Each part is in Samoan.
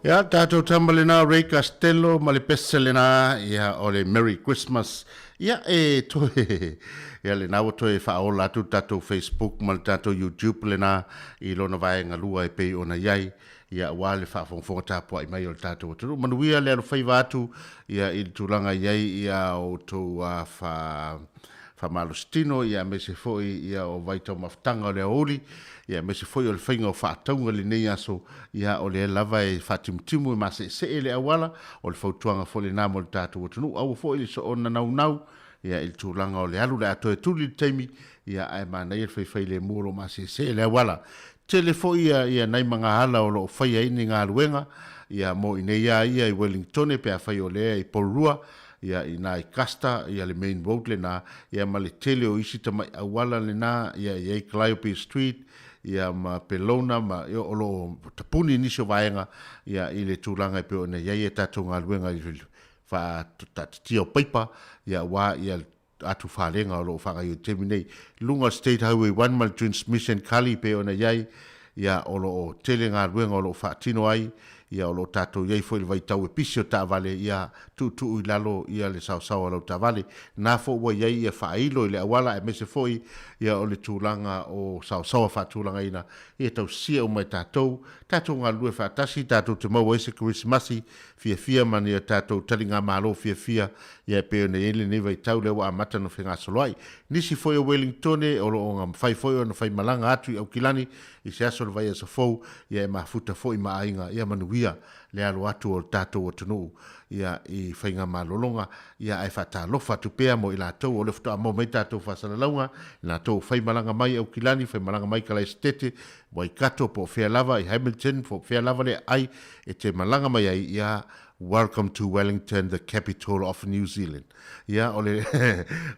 Ia, tatou tama lena Ray Castello ma le pese lena, ia, o le Merry Christmas. Ia, e toe, ia, lena ua toe faaola atu le tatou Facebook ma le tatou YouTube lena i lona vaega lua e pei ona i ai, ia, aua le faafogafoga tapuai mai o le tatou atunuu. Manuia le alofaiva atu, ia, i le tulaga i ai, ia, outou, a, fa, faamalositino, ia, aemaise foi, ia, o vaitaumafataga o le aoauli, ia, aemaise foi o le faiga o faatauga i lenei aso, ia, o lea lava e faatimutimu e maseesee le auala, o le fautuaga foi lena mo le tatou atunuu, aua foi le soona naunau, ia, i le tulaga o le alu o le a toe tuli le taimi, ia, ae manaia le faifailemu o lo o maseesee le auala. Tele foi ia, ia nai magaala o lo o faia ai ni galuega, ia, mo i inei lava ia i Wellingtone pe afai o lea i Porirua, ia i ina i Custer, ia le main road lena, ia ma le tele o isi tamai auala lena, ia e i ai Calliope Street, ia ma Pelona ma, ia o lo o tapuni nisi o vaega, ia i le tulaga e pei ona i ai a tatou galuega i le faataatitia o paipa, ia aua ia atu falega o lo o faagaoioi i le taimi nei. I luga o le State Highway 1 ma le Transmission Gully e pei ona i ai, ia o lo o tele galuega o lo o faatino ai, ia o lo o tatou i ai foi i le vaitau e pisi o taavale, ia tuutuu i lalo ia le saosaoa o lau taavale. Na foi ua i ai ia faailo i le auala aemaise foi ia o le tulaga o saosaoa faatulagaina, ia tausia uma e tatou, tatou galulue faatasi tatou te maua ai se Kerisimasi fiafia ma ni a tatou taligamalo fiafia ia e pei ona i ai lenei vaitau lea ua amata ona fegasoloai. Nisi foi o Wellingtone o lo o mafai foi ona faimalaga atu i Aukilani i se aso o le vaiaso fou ia e mafuta foi ma aiga ia manuia le alo atu o le tatou atunuu ia i faigamalologa ia ae faatalofa atu pea mo i latou o lea faatoa maua mai tatou faasalalauga i latou o faimalaga mai Aukilani faimalaga mai Kalaesetete Waikato po o fea lava i Hamilton po o fea lava le aai e te malaga mai ai ia Welcome to Wellington the capital of New Zealand. Ia, o le,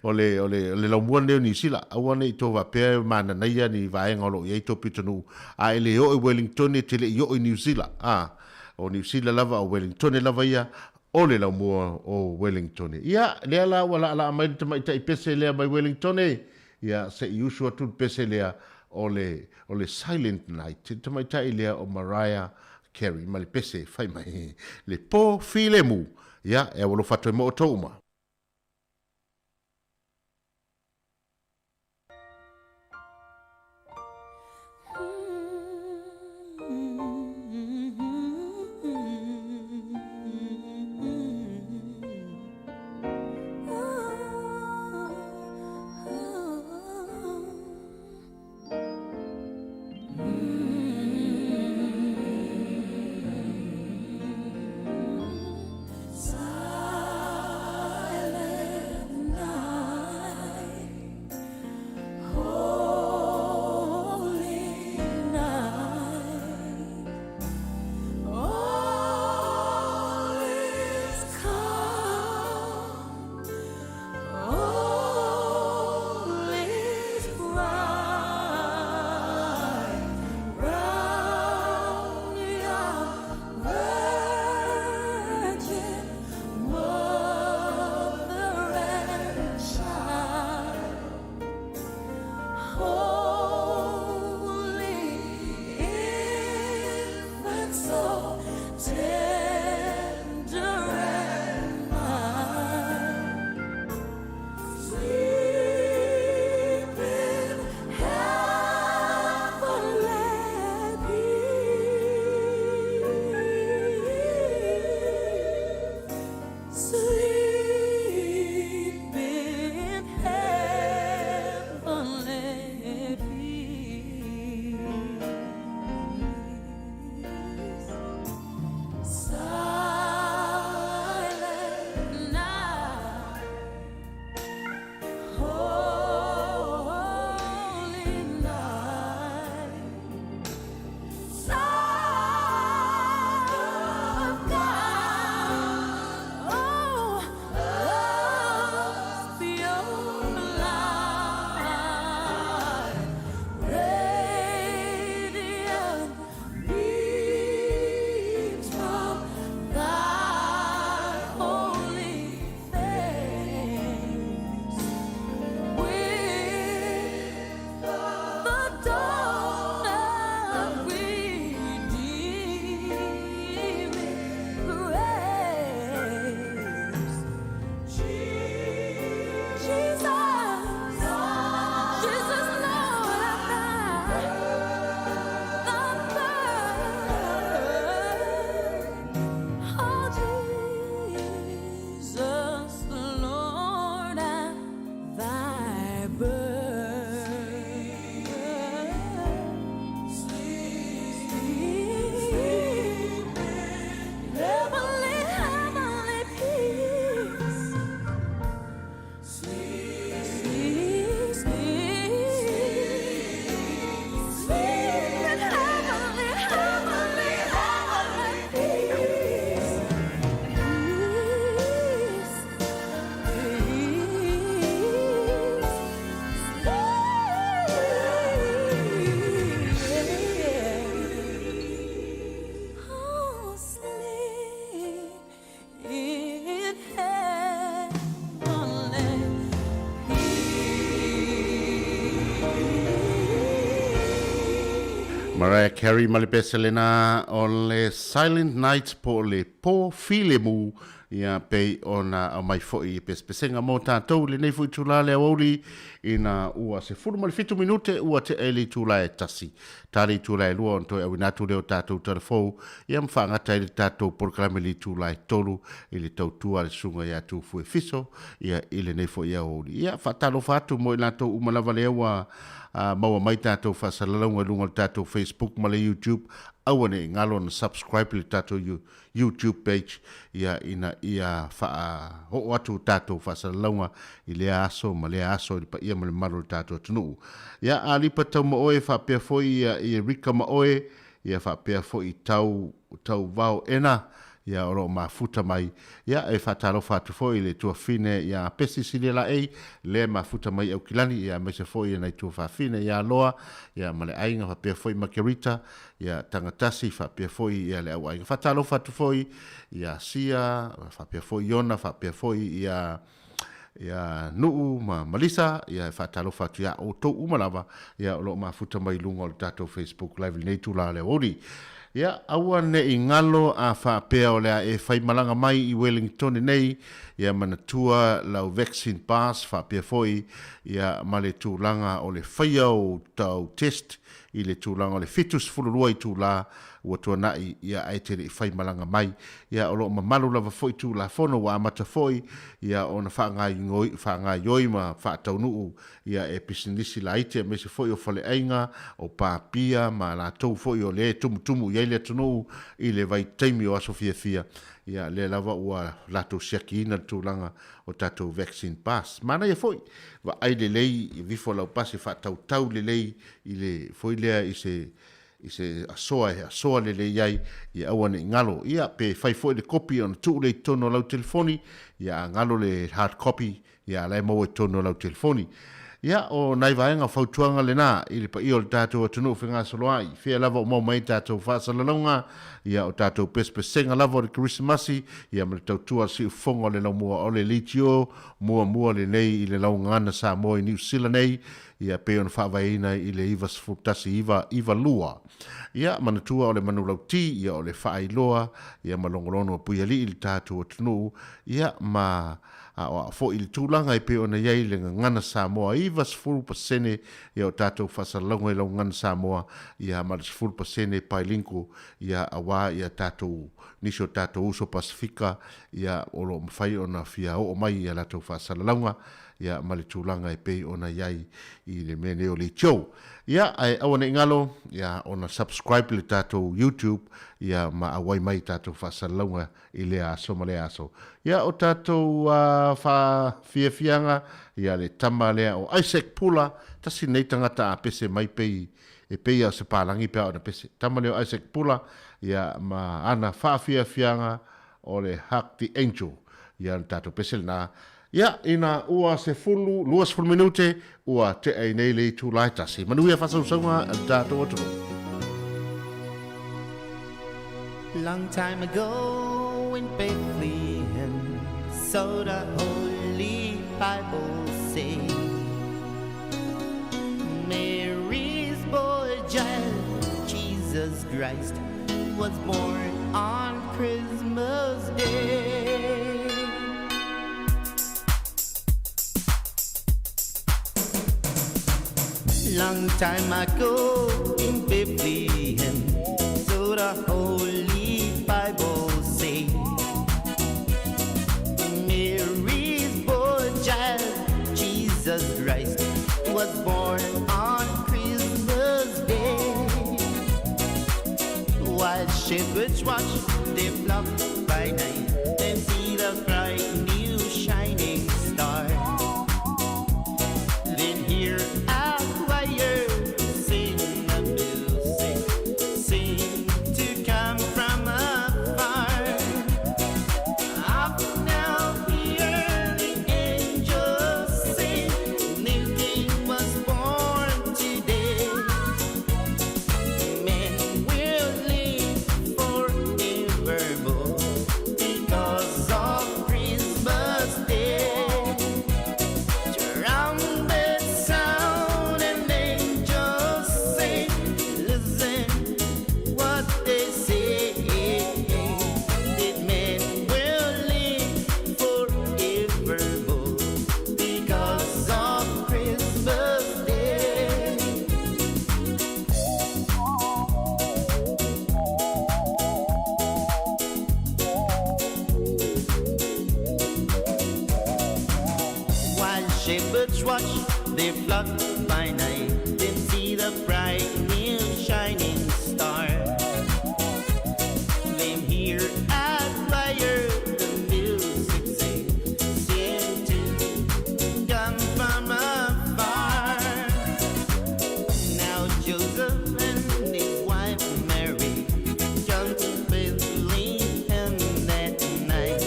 o le, o le, o le laumua lenei o Niu Sila. Aua ne i tou faapea e mananaia ni vaega o lo o i ai tou pitonuu, a e le oo i Wellington e te le i oo i Niu Sila. A, o Niu Sila lava, o Wellington lava ia, o le laumua o Wellington. Ia, lea la ua laalaa mai le tamaitai pese lea mai Wellington, ia, se i usu atu le pese lea o le, o le Silent Night, le tamaitai lea o Mariah Carey ma le pese fai mai le po filemu. Ia, e aualofa atu ai mo outou uma. Mariah Carey ma le pese lena o le Silent Night po o le Po Filemu, ia pei ona aumai foi i pesepesega mo tatou i lenei foi itula le aoauli ina ua 17 minute ua tea i le itula e tasi. Ta le itula e lua ona toe auina atu lea o tatou talafou ia ma faagata ai le tatou polokalame i le itula e tolu i le tautua a le Susuga ia Tufue Fiso ia i lenei foi aoauli. Ia faatalofa atu mo i latou uma lava lea ua maua mai tatou faasalalauga i luga o le tatou Facebook ma le YouTube, aua ne i galo ona subscribe i le tatou YouTube page ia ina ia faaoo atu tatou faasalalauga i lea aso ma lea aso i le paia ma le mamalu o le tatou atunuu. Ia a Lipa tau ma oe faapea foi ia i Rika ma oe ia faapea foi tau Tauvao Ena ia o lo o mafuta mai. Ia e faatalofa atu foi i le tuafine ia Pesi Silialaei lea e mafuta mai i Aukilani ia aemaise foi nai tuafafine ia Loa ia ma le aiga faapea foi Makerita ia Tagatasi faapea foi ia le auaiga. Faatalofa atu foi ia Sia faapea foi Iona faapea foi ia ia Nuu ma Malisa, ia e faatalofa atu ia outou uma lava, ia o lo o mafuta mai i luga o le tatou Facebook Live i lenei itula o le aoauli. Ia, aua ne i galo a faapea o le a e faimalaga mai i Wellingtone nei, ia manatua lau vaccine pass faapea foi ia ma le tulaga o le faia o tau test i le tulaga o le 72 itula ua tuanai ia ae te le i faimalaga mai. Ia o lo o mamalu lava foi Tulafono ua amata foi ia ona faagaoioi ma faataunuu ia e pisinisi laiti aemaise foi o faleaiga, o papia ma latou foi o lea e tumutumu i ai le atunuu i le vaitaimi o aso fiafia. Ia lea lava ua latou siakiina le tulaga o tatou vaccine pass. Manaia foi, vaai lelei i vifo lau pasi faatautau lelei i le foi lea i se i se asoa e asoa lelei ai, ia aua ne i galo. Ia, pe fai foi le kopi ona tuu lea i totonu o lau telefoni, ia a galo le hard copy, ia a la e maua i totonu o lau telefoni. Ia, o nai vaega o fautuaga lena i le paia o le tatou atunuu fegasoloai, fea lava o maua mai ai tatou faasalalauga, ia o tatou pesepesega lava o le Kerisimasi, ia ma le tautua a le siufofoga o le laumua o le leitio muamua lenei i le laugagana Samoa i Niu Sila nei, ia pei ona faavaeina i le 1992. Ia, manatua o le manulauti, ia o le faailoa, ia ma logologo a Puialii i le tatou atunuu, ia ma aoao foi i le tulaga e pei ona i ai le gagana Samoa, 90% ia o tatou faasalalauga i lau gagana Samoa, ia ma le 10% bilingual, ia aua ia tatou nisi o tatou uso Pasefika, ia o lo o mafai ona fia oo mai i a latou faasalalauga. ia ma le tulaga e pei ona i ai i le mea nei o leitio. Ia, ae aua ne i galo, ia, ona subscribe le tatou YouTube, ia, ma auai mai i tatou faasalalauga i lea aso ma lea aso. Ia, o tatou faafiafiaga, ia, le tama lea o Isaac Pula, tasi lenei tagata a pese mai pei, e pei lava o se palagi pe a ona pese. Tama lea o Isaac Pula, ia, ma ana faafiafiaga o le Hug the Angel, ia, le tatou pese lena. Ia, ina ua sefulu, 20 minute, ua tea i nei le itula e tasi. Manuia faasausauga a le tatou atunuu. Long time ago in Bethlehem, so the Holy Bible say, Mary's boy child, Jesus Christ, was born on Christmas Day. Long time ago in Bethlehem, so the Holy Bible say, Mary's boy child, Jesus Christ, was born on Christmas Day. While shepherds watch their flock by night and see the bright new shining star. Then hear a choir sing a music, sing to come from afar. Up now hear the angels sing, new king was born today. Men will live forevermore. flock by night, then see the bright new shining star. Then hear at fire the music sing, seem to come from afar. Now Joseph and his wife Mary come to Bethlehem that night,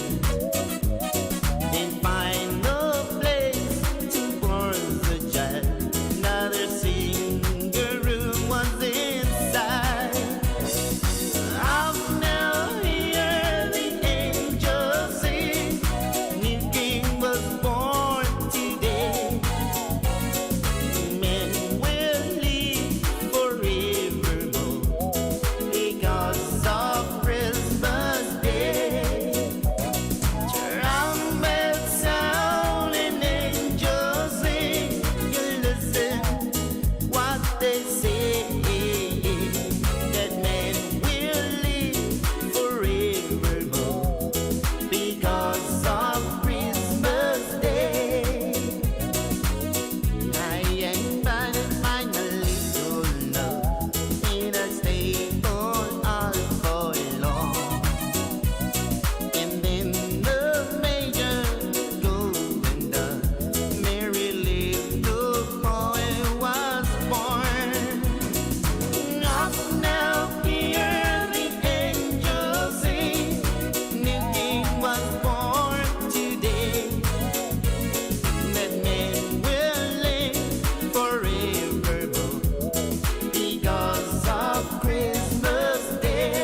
and find no place to born the child. Another single room was inside. Out now hear the angels sing, new king was born today. Men will live forevermore because of Christmas Day. Trumpets sound and angels sing. You listen what they say. That man will live forevermore because of Christmas Day. I ain't find a little love in a stable all for long. And then the major go and the merry little boy was born. Up now hear the angels sing, new king was born today. That men will live forevermore because of Christmas Day.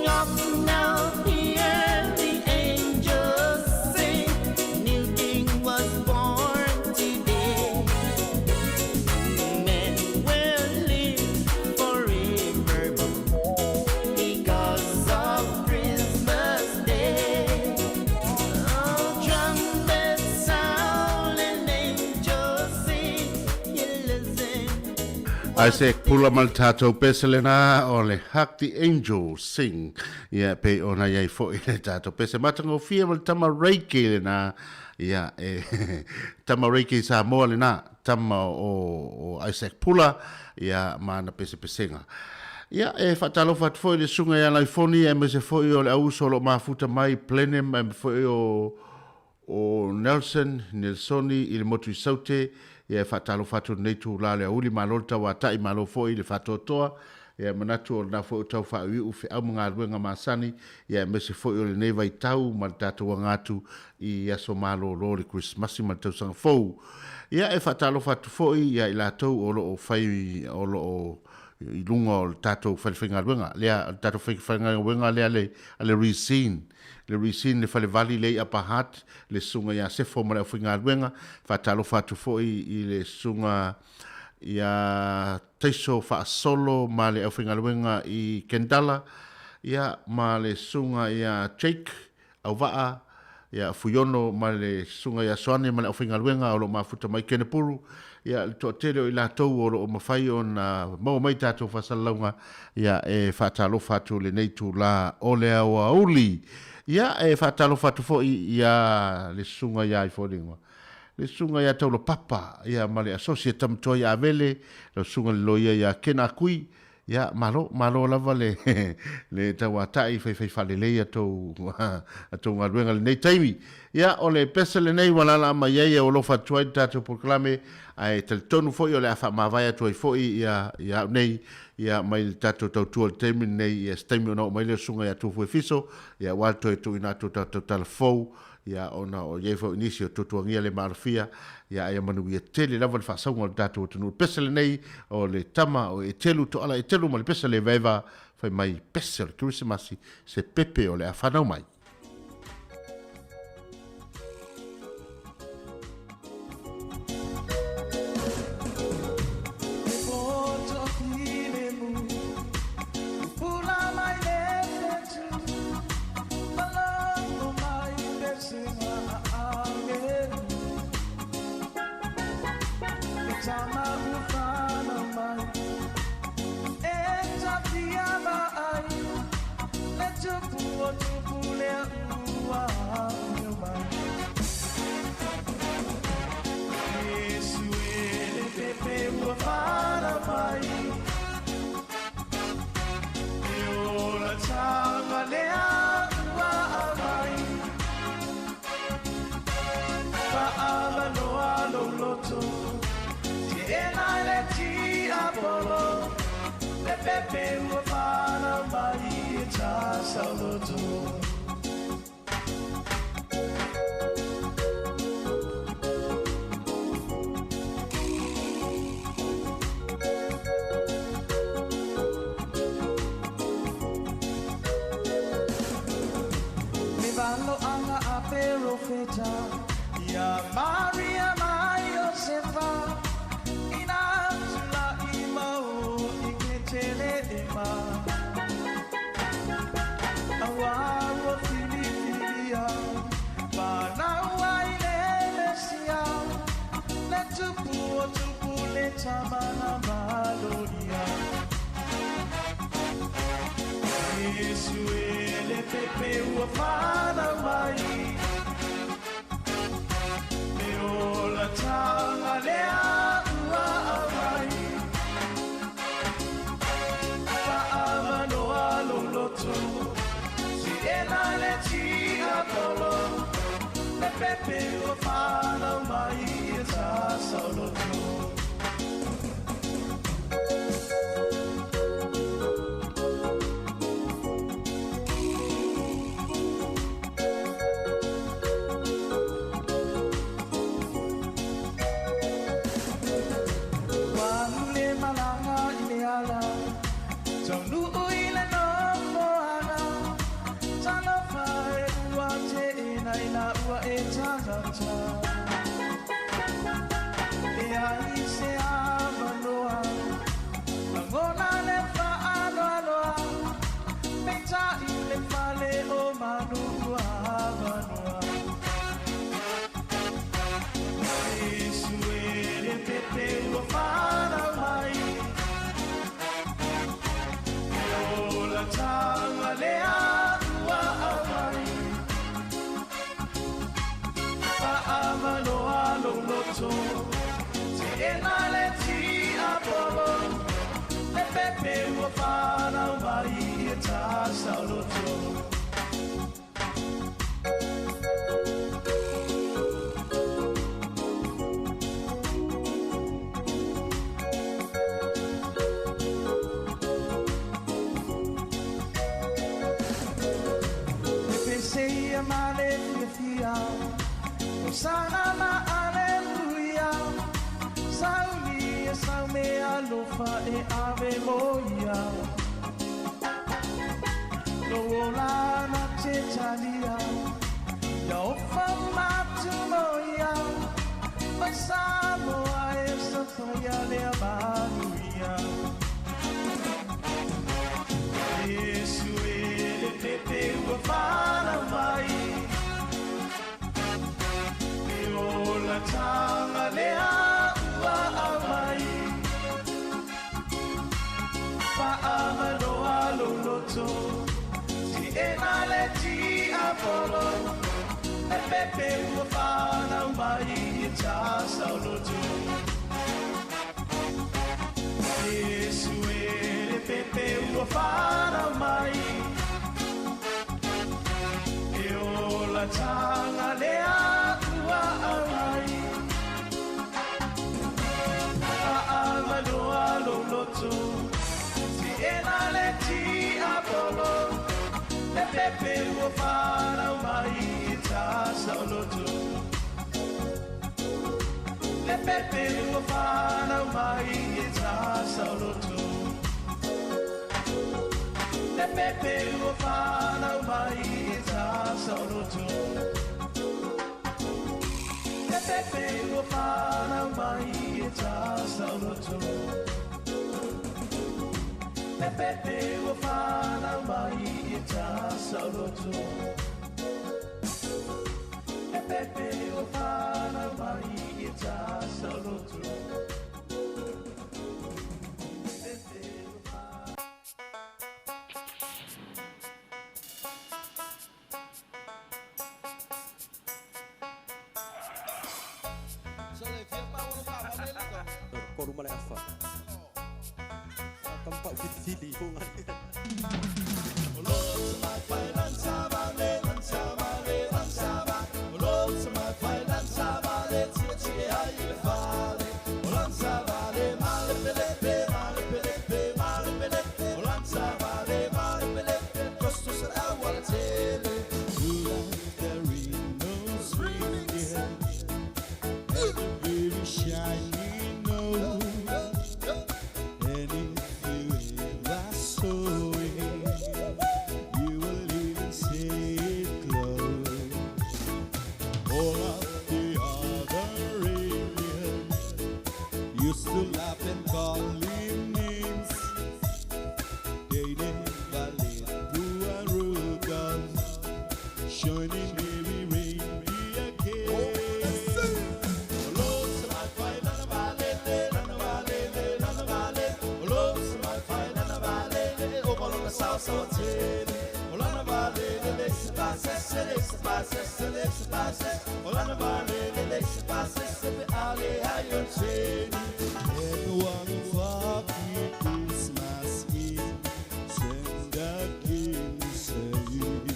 Up now hear the angels sing, new king was born today. Men will live forevermore because of Christmas Day. Oh, trumpets sound and angels sing, you listen. Isaac Pula ma le tatou pese lena o le Hark the Angels Sing. Ia, pei ona i ai foi le tatou pese matagofie ma le tama Reiki lena. Ia, e tama Reiki Samoa lena, tama o Isaac Pula, ia, ma ana pesepesega. Ia, e faatalofa atu foi i le susuga ia Laifoni, aemaise foi o le auuso o lo o mafuta mai Plenum, aemaise foi o Nelson, Nelsoni i le motu i Saute, ia e faatalofa atu i lenei itula o le aoauli, malo le tauatai, malo foi i le faatoatoa, ia e manatu o lena foi ua tau faaiuiu feau ma galuega masani, ia aemaise foi o lenei vaitau ma le tatou aga atu i aso malolo o le Kerisimasi ma le tausaga fou. Ia e faatalofa atu foi ia i latou o lo o fai o lo o i luga o le tatou falefaigaluega lea, le tatou falefaigaluega lea le, a le Resene, le Resene le falevali lea i Upper Hutt, le susuga ia Sefo ma le aufaigaluega. Faatalofa atu foi i le susuga ia Taiso Faasolo ma le aufaigaluega i Kendala, ia ma le susuga ia Jake Auvaa, ia Fuiono ma le Susuga ia Soane ma le aufaigaluega o lo o mafuta mai Kenepuru, ia le toatele o i latou o lo o mafai ona maua mai tatou faasalalauga, ia e faatalofa atu i lenei itula o le aoauli. Ia e faatalofa atu foi ia le Susuga ia Ifoliga, le Susuga ia Taulapapa, ia ma le Associate Tamatoa ia Avele, lau Susuga le Loia ia Kena Akui, Ia, malo, malo lava le, le tauatai faifai faalelei a tou, a tou galuega i lenei taimi. Ia, o le pese lenei ua laalaa mai ai e alofa atu ai le tatou polokalame, ae talitonu foi o le a faamavae atu ai foi ia, ia au nei, ia mai le tatou tautua i le taimi lenei, ia se taimi ona oo mai lea o le Susuga ia Tufu Efiso, ia aua le toe tuuina atu o tatou tala fou, ia ona o i ai foi nisi o tuatuagia le maalofia, ia ae ia manuia tele lava le faasauga o le tatou atunuu. Le pese lenei o le tama o Etelu, Toala Etelu ma le pese le vaeva fai mai pese o le Kerisimasi, se pepe o le a fanau mai. tama ua fanau mai e tafia vaai le tupu o tupu lea ua afio mai. Iesu e le pepe ua fanau mai e ola taga lea ua aumai faamanoa lou loto tiena i le tiapolo le pepe ua fanau mai e tasauloto. Me valo anga a perofeta ia Maria mai Josefa ina tula i mau i ke tele e ma aua ua filifilia whanau ai le Mesia le tupu o tupu le tamana maloria. Iesu e le pepe ua whanau mai e ola taga lea ua aumai faamanoa lou loto tiena le tiapolo le pepe ua fanau mai e tasauloto. Walu le malaga i le ala taunuu i le nofoaga talofa e ua teena i la ua e tagata e ai se avanoa lagona le faanoanoa peitai le fale o manu ua avanoa. Iesu e le pepe ua fanau mai e ola taga lea ua aumai faamanoa lou loto tiena le tiapolo le pepe ua fanau mai e tasauloto. Peseia ma le fiafia Hosana ma aleluia Sauni e sau me alofa e ave moia Lo ola na te talia Ia ofa matu moia Mai Samoa e safaia lea manuia. Iesu e le pepe ua fanau mai e ola taga lea ua aumai faamanoa lou loto tiena le tiapolo le pepe ua fanau mai e tasauloto. Iesu e le pepe ua fanau mai e ola taga lea ua aumai faamanoa lou loto tiena le tiapolo le pepe ua fanau mai e tasauloto. Le pepe ua fanau mai e tasauloto. Le pepe ua fanau mai e tasauloto. Le pepe ua fanau mai e tasauloto. Le pepe ua fanau mai e tasauloto. Le pepe ua fanau mai e tasauloto. Tolu ma le afa. Tampau filifili fo Shiny nose, and if you ever saw it, you will even see it glow. All of the other aliens used to laugh and call him names. They never let poor Rudolph shining merry reindeer came. And one foggy Christmas Eve, Santa came saying,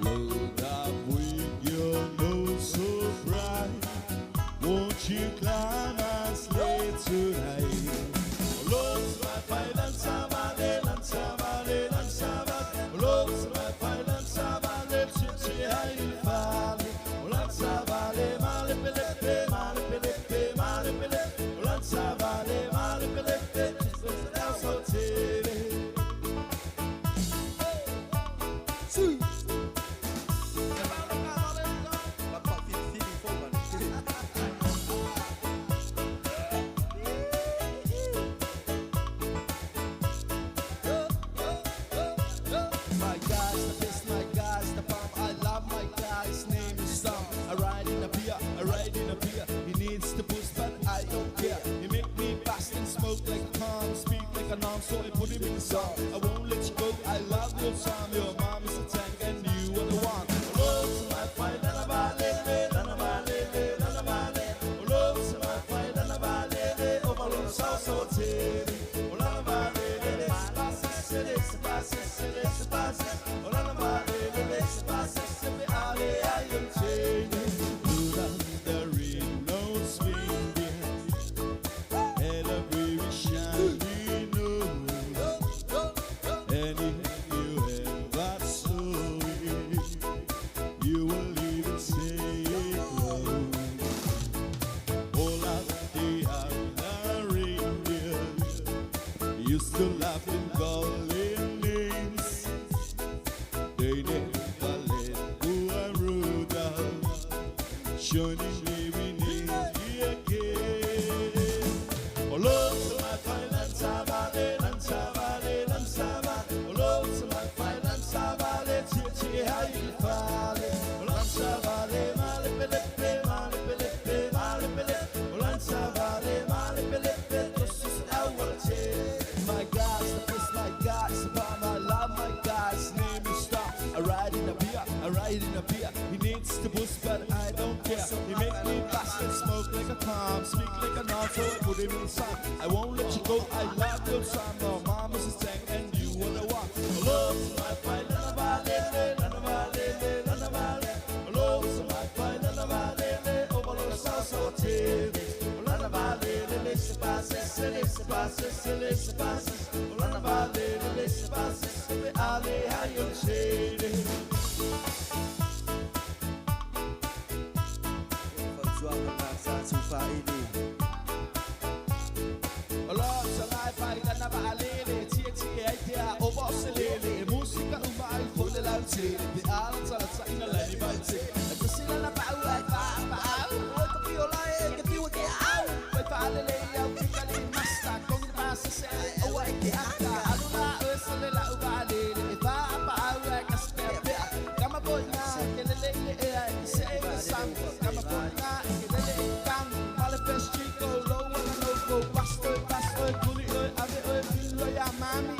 Load up with your nose so bright, won't you climb our sleigh tonight? Tampau filifili fo My guy's the best, my guy's the bomb. I love my guy, his name is Sam. I ride in a beer, I ride in a beer. He needs to boost, but I don't care. He make me bust and smoke like a palm, speak like a non, so I put him in the song. I won't let you go, I love your charm. Your mom is a tank and you are the one. The red-nosed reindeer had a very shiny nose, and if you ever saw it, you will even say it glows. All of the other reindeer used to laugh and call him names. They never let poor Rudolph shining merry reindeer came. My guy's the best, my guy's the bomb. I love my guy's name is Star. I ride in a beer, I ride in a beer. He needs to boost, but I don't care. He make me blast and smoke like a palm, speak like a non, so I put him in the sun. I won't let you go, I love your son. My mom is a tank and you are the one. Fautuaga na sa tufaili. Mami.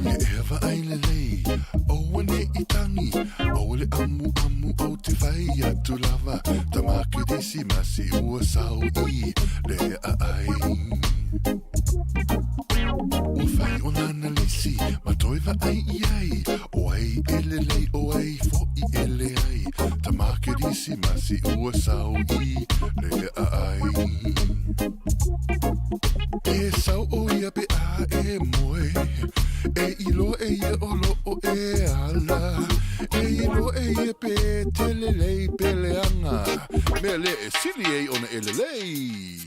Ia ea vaai lelei, aua ne i tagi, aua le amuamu ou te fai atu lava, tama Kerisimasi ua sau i le aai. Ua fai o lana lisi, ma toe vaai i ai, o ai e lelei, o ai foʻi e leai, tama Kerisimasi ua sau i le aai. E sau ʻo ia pe a e moe, e iloa e ia o loo e ala, e iloa e ia pe te lelei pe leaga, mea lea e sili ai ona e lelei.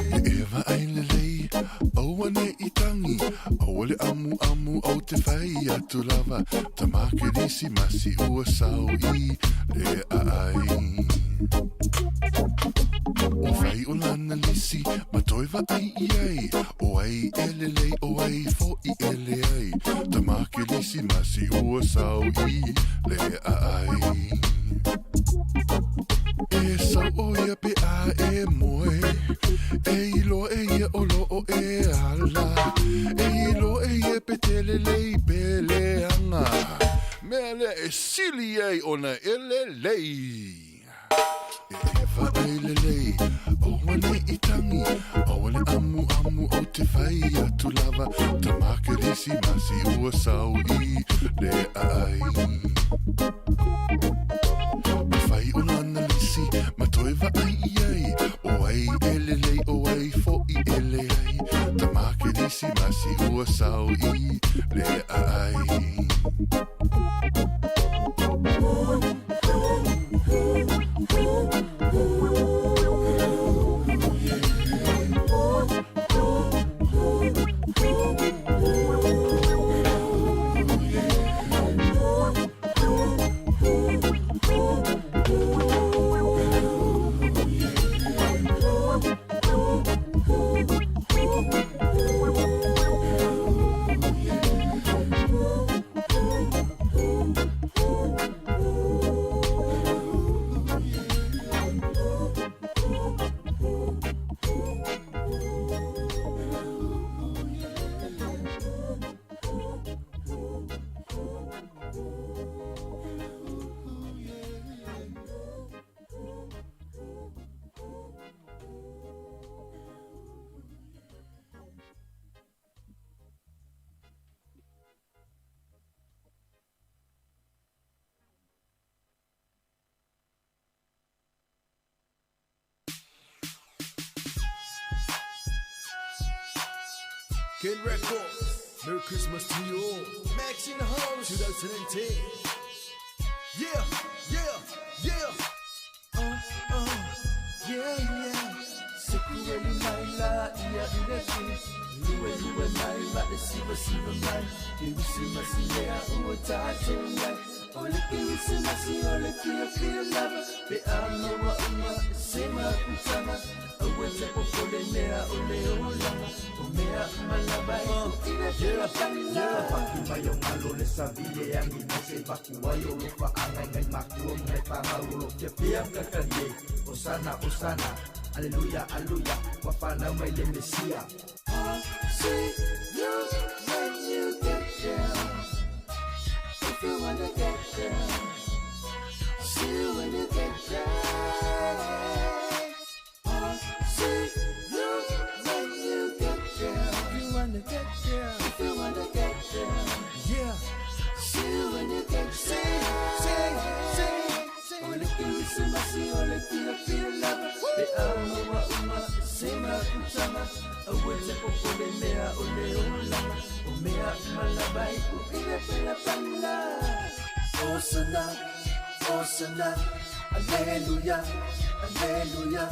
Ia e vaai lelei, aua ne i tagi, aua le amuamu ou te fai atu lava, tama Kerisimasi ua sau i le aai. Ua fai o lana lisi, ma toe vaai i ai, o ai e lelei, o ai foʻi e leai, tama Kerisimasi ua sau i le aai. E sau ʻo ia pe a e moe, e iloa e ia o loo e ala, e iloa e ia pe te lelei pe leaga, mea lea e sili ai ona e lelei. Ia e vaai lelei, aua ne i tagi, aua le amuamu ou te fai atu lava, tama Kerisimasi ua sau i le aai. Ua fai o lana lisi, ma toe vaai i ai, o ai e lelei, o ai foʻi e leai, tama Kerisimasi ua sau i le aai. Ken Records, Merry Christmas to you all. Max in the house, 2010. Yeah, yeah, yeah. Yeah, yeah. Sekueli mai la ia ina ki. Lue lue mai ma le siva siva mai. Kirisimasi lea ua tātou mai. O le Kirisimasi o le fia fia lava. Pe a maua uma se mafutaga. Aua te popole mea o le olaga. O mea uma lava e tuuina filafila. Paki mai o ngalo le savi e angi mai se baku ai o lo whaanga i ngai makua mo ngai whangau o lo kia pia kakari e. Osana, Osana, Aleluia, Aleluia, ua whanau mai le Mesia. I'll see you when you get there. If you wanna get there, see you when you get there. I'll see you when you get there. If you wanna get there. Aua e te popole mea o le olaga O mea uma lava e uu i le palapala. Osana, Osana, Aleluia, Aleluia.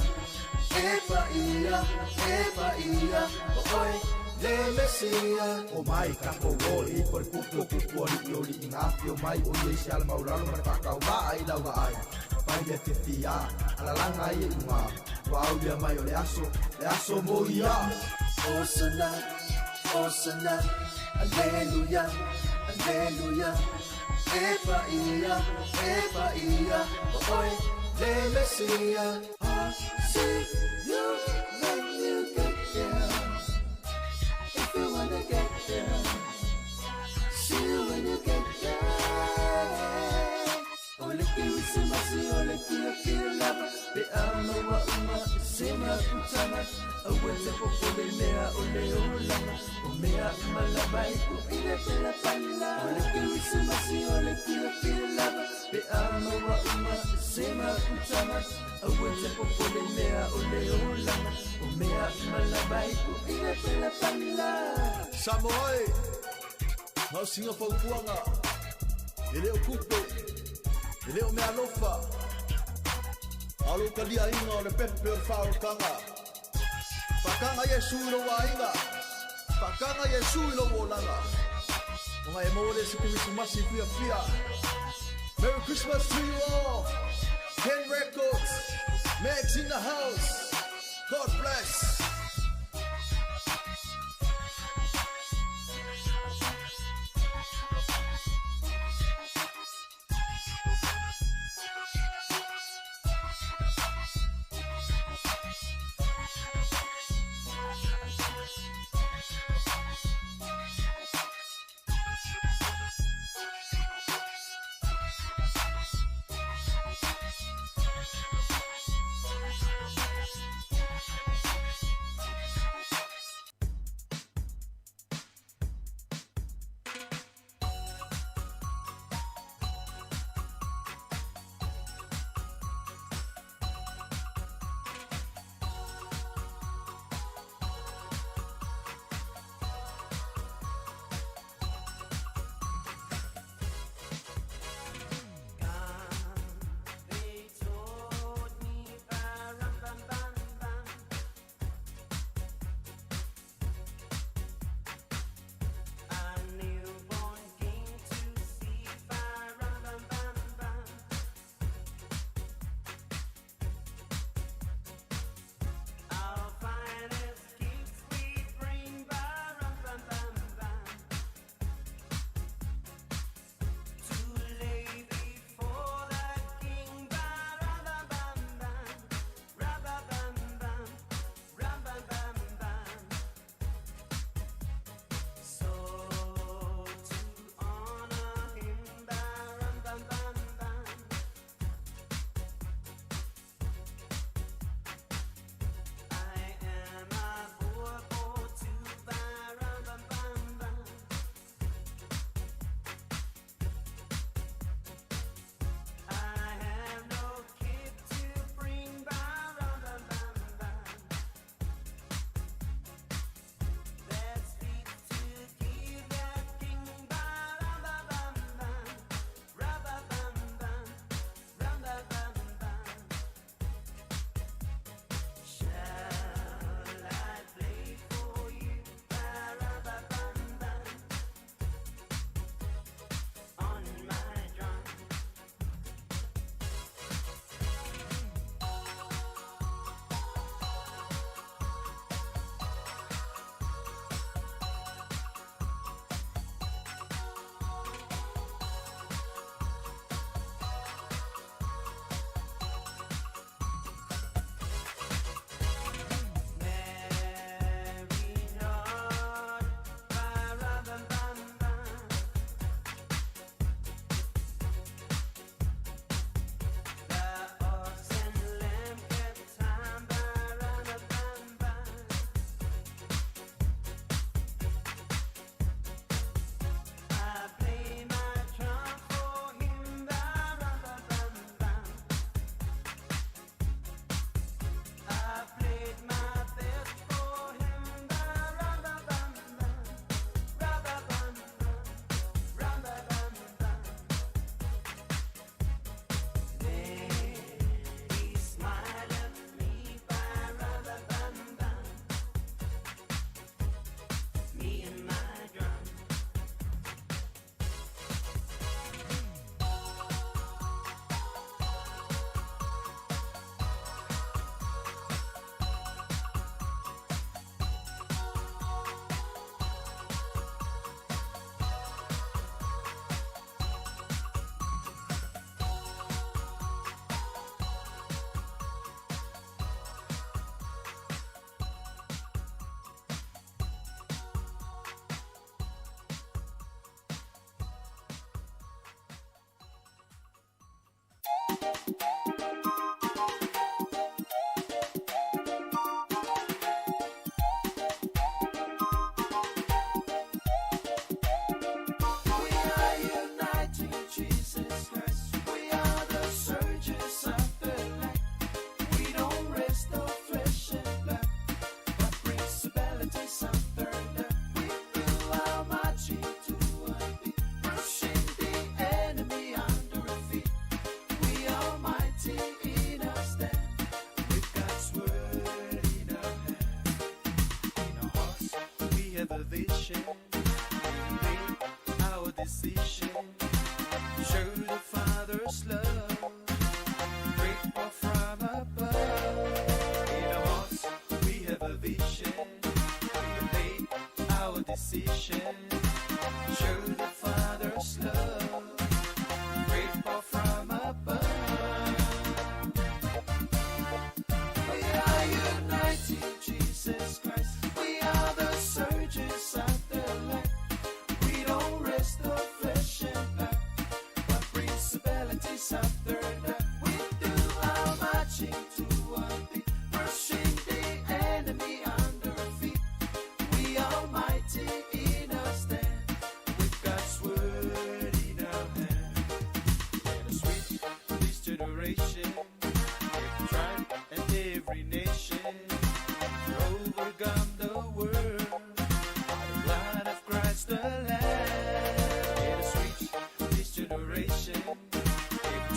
E paia, e paia, o oe le Mesia. O mai tatou o i po le kupu o kupu ali'i o li'i na afio mai o ia i se ala maulalo ma le faatauvaa i lau vaai. Pai mea fiafia alalaga ai e luga ua aulia mai o le aso le aso mo ia. Osana, Osana, Aleluia, Aleluia. E paia, e paia, o oe le Mesia. I'll see you when you get there. If you wanna get there, see you when you get there. O le Kerisimasi o le fiafia lava pe a maua uma i se mafutaga. Aua e te popole mea o le olaga o mea uma lava e uu i le palapala. O le Kerisimasi o le fiafia lava pe a maua uma i se mafutaga. Aua e te popole mea o le olaga o mea uma lava e uu i le palapala. Samoa e, gaosiga fautuaga, e le o tupe, e le o meaalofa, a o lou taliaina o le pepe o le faaolataga. Faataga Iesu i lou aiga, faataga Iesu i lou olaga, ona e maua lea se Kerisimasi fiafia. Merry Christmas to you all. Ken Records, Max in the house. God bless.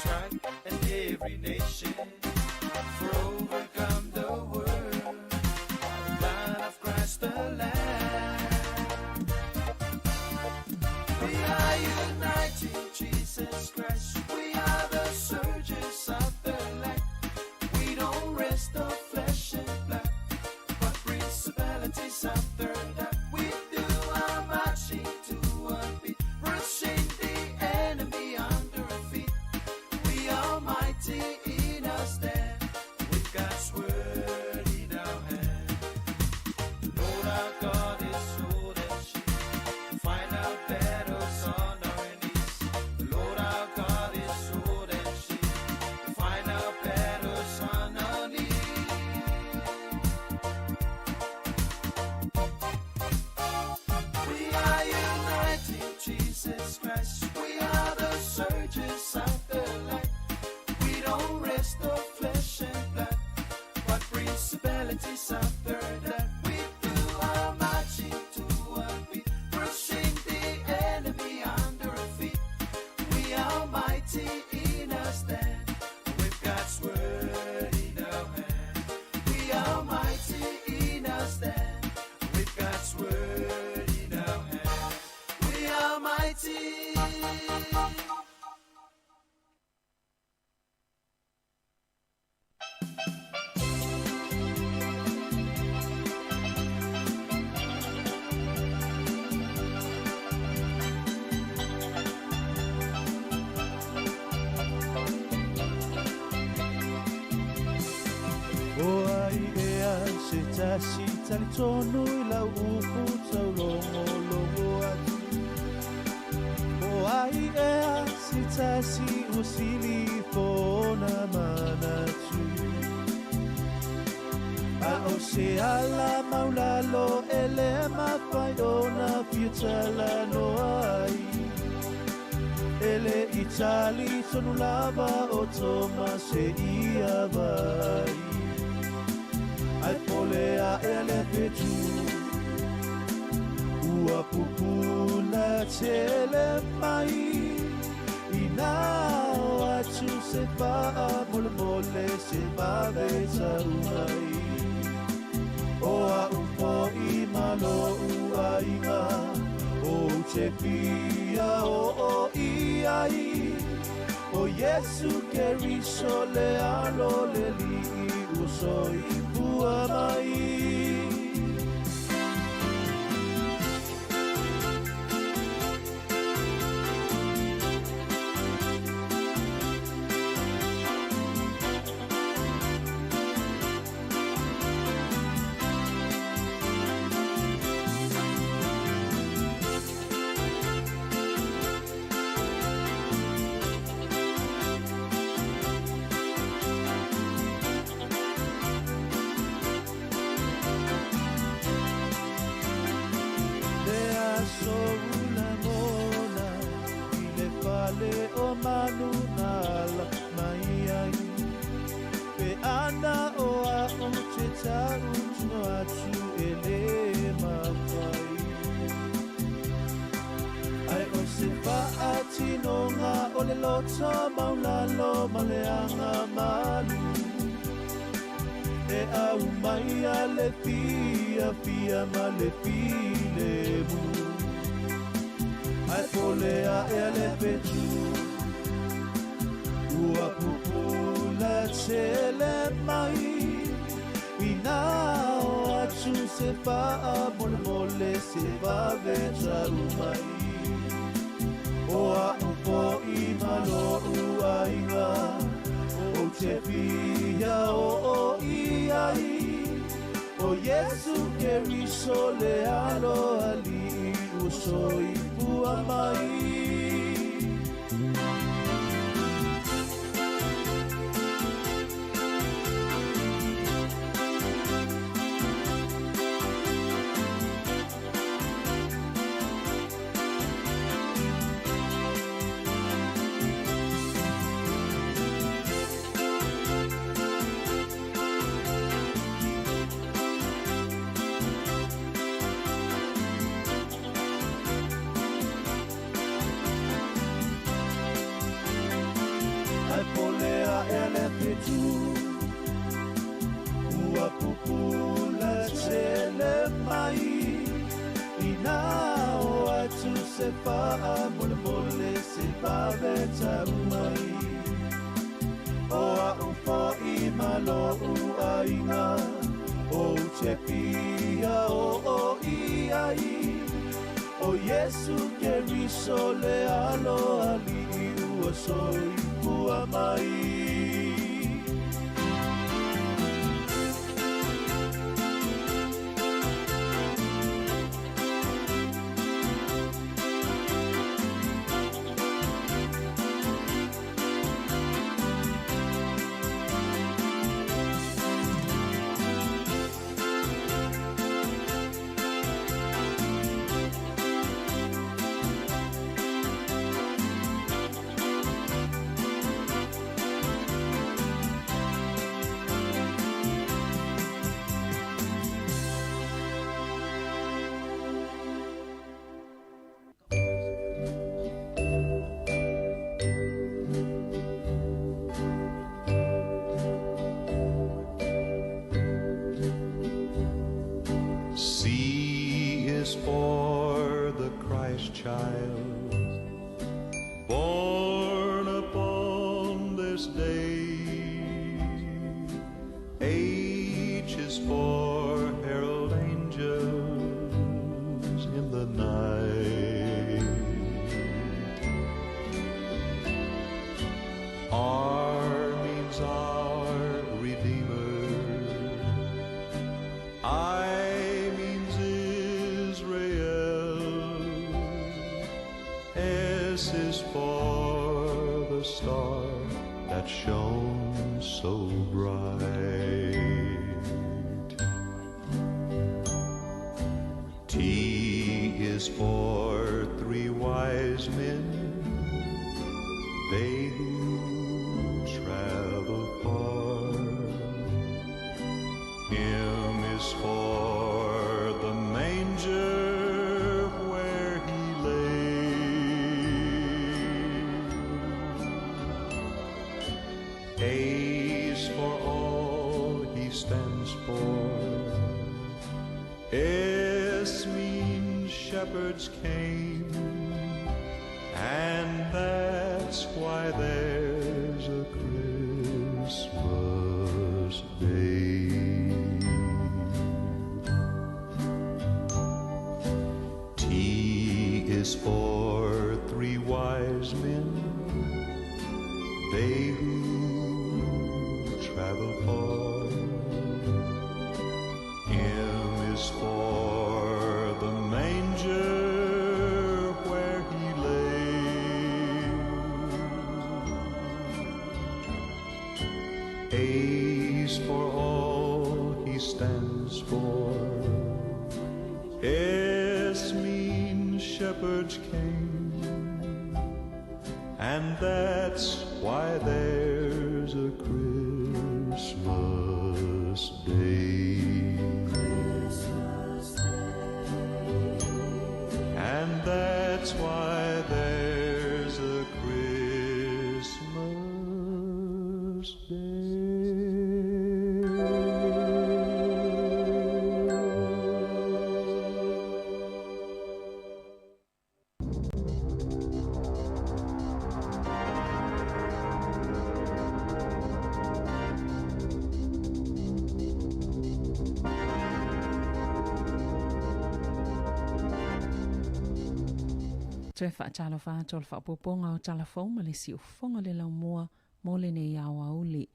tribe, and every nation. For overcome the world by the blood of Christ the Lamb. We are united in Jesus Christ. We are the soldiers of the light. We don't rest on flesh and blood, but principalities of the dark. We do our marching to a beat, brushing the enemy under our feet. We are mighty in our stand, with God's word in our hand. The Lord our God is sword and shield. Fight our battles on our knees. The Lord our God is sword and shield. Fight our battles on our knees. We are united in Jesus Christ. We are the soldiers of the light. We don't rest on flesh and blood, but principalities of the dark. We do our marching to a beat, brushing the enemy under our feet. We are mighty in our stand, with God's word in our hand. We are mighty in our stand, with God's word in our hand. We are mighty. O ai ea se tasi talitonu i lau upu taulogologo atu. O ai ea se tasi ua sili fona manatu. A o se ala maulalo e le mafai ona fia talanoa ai. E le i talitonu lava o Toma seia vaai. Ai pole aʻe le fetu ua pupula tele mai. Ina o atu se faamolemole se vave tau mai. O a'u fo'i ma lo'u aiga ou te fia oo i ai. O Iesu Keriso le alo le alii ua soifua mai. Le aso ulamona i le fale o manu na ala mai ai. Pe ana o a'u te ta'utino atu e lē mafai. Ai o se fa'atinoga o le loto maulalo ma le aga malu. E au mai a le fiafia ma le filemu. Ai pole aʻe a le fetu ua pupula tele mai. Ina o atu se faamolemole se vave tau mai. O a'u fo'i ma lo'u aiga ou te fia oo i ai. O Iesu Keriso le alo alii ua soifua mai. a'e le fetu Ua pupula tele mai Inā o atu se faamolemole se vave tau mai O a'u fo'i ma lo'u aiga Ou te fia oo i ai O Iesu Keriso le Aloalii ua soifua mai. C is for the Christ child, born upon this day. H is for herald angels in the night. R means our Redeemer. I means Israel. S is for the star that shone so bright. T is for three wise men, they who travel far. M is for the manger where he lay. A's for all he stands for. S means shepherds came, and that's why there's a Christmas day. T is for three wise men, they who travel far. M is for the manger where he lay. A's for all he stands for. S means shepherds came, and that's why there's a Christmas day. And that's why there's a Christmas day. Toe faatalofa atu o le faaopoopoga o Tala Fou ma le Siufofoga le Laumua mo lenei aoauli.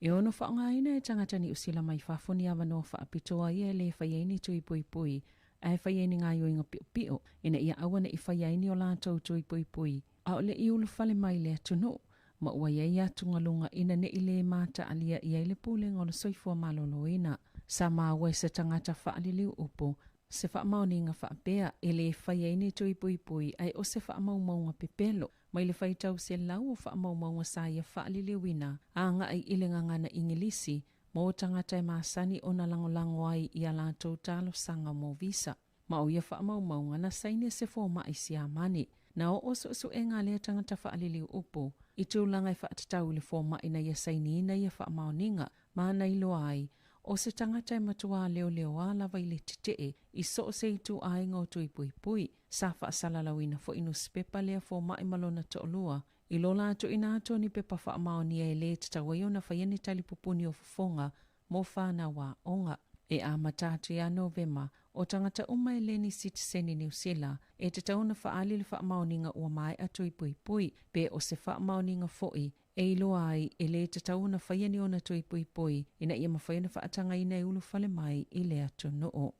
E ono faaaogaina e tagata Niu Sila mai fafo ni avanoa faapitoa ia e lē faia ai ni tui puipui ae faia ai ni gaoioiga piopio ina ia aua neʻi faia ai ni o latou tui puipui a o leʻi ulufale mai le atunuu ma ua i ai atugaluga ina neʻi lē mataalia i ai le Pulega o le Soifua Maloloina. Sa maua e se tagata faaliliu upu se faamaoniga faapea e lē faia ai ni tui puipui ae o se faamaumauga pepelo mai le faitau selau o faamaumauga sa ia faaliliuina agaʻi i le gagana Igilisi mo tagata e masani ona lagolago ai i a latou talosaga mo visa. Ma o ia faamaumauga na saini e se fomaʻi Siamani. Na oo su'esu'ega a lea tagata fa'aliliu upu i tulaga e fa'atatau i le foma'i na ia sainiina ia fa'amaoniga, ma na iloa ai, o se tagata e matuā leoleoā lava i le tete'e i so o se ituaiga o tui puipui. Sa fa'asalalauina fo'i i nusipepa lea foma'i ma lona to'alua i lo la tu'uina atu o ni pepa fa'amaonia e lē tatau ai ona faia ni tali pupuni o fofoga mo fanau aoga. E amata atu ia Novema, o tagata uma e lē ni sitiseni Niu Sila e tatau ona fa'aali le fa'amaoniga ua mae'a tui puipui, pe o se fa'amaoniga fo'i e iloa ai e lē tatau ona faia ni ona tui puipui ina ia mafai ona fa'atagaina e ulufale mai i le atunu'u.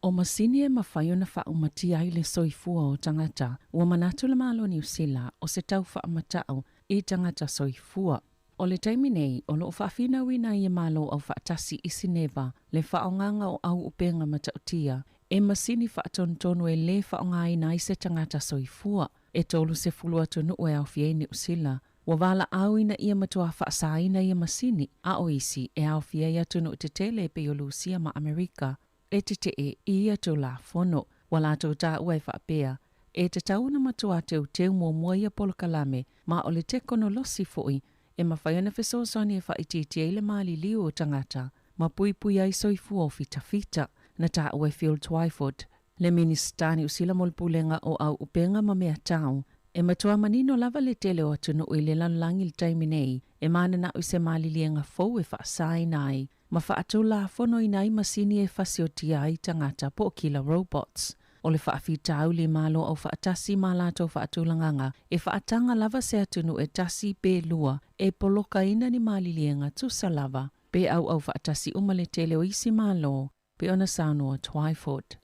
O masini e mafai ona faaumatia ai le soifua o tagata, ua manatu le Malo o Niu Sila o se tau faamata'u i tagata soifua. O le taimi nei, o lo o faafinauina ai e Malo Aufaatasi i Sineva le faaaogaga o auupega matautia e masini faatonutonu e lē faaaogaina ai se tagata soifua. E 30 atunuu e aofia ai Niu Sila ua valaau ina ia matuā faasāina ia masini, a o isi e aofia ai atunuu tetele e pei o Lusia ma Amerika e teteʻe i ia Tulafono. Ua latou taua e faapea, e tatau ona matuā teuteu muamua ia polokalame, ma o le tekonolosi foi e mafai ona fesoasoani e faaitiitia ai le maliliu o tagata ma puipui ai soifua o fitafita. Na taua e Phil Twyford, le Minisita Niu Sila mo le Pulega o Auupega ma Mea Tau, e matuā manino lava le tele o atunuu i le lalolagi i le taimi nei e mananao i se maliliega fou e faasaina ai ma faatulafonoina ai masini e fasiotia ai tagata po o killer robots. O le faafitauli Malo Aufaatasi ma latou faatulagaga e faataga lava se atunuu e tasi pe lua e polokaina ni maliliega tusa lava pe auau faatasi uma le tele o isi Malo, pei ona saunoa Twyford.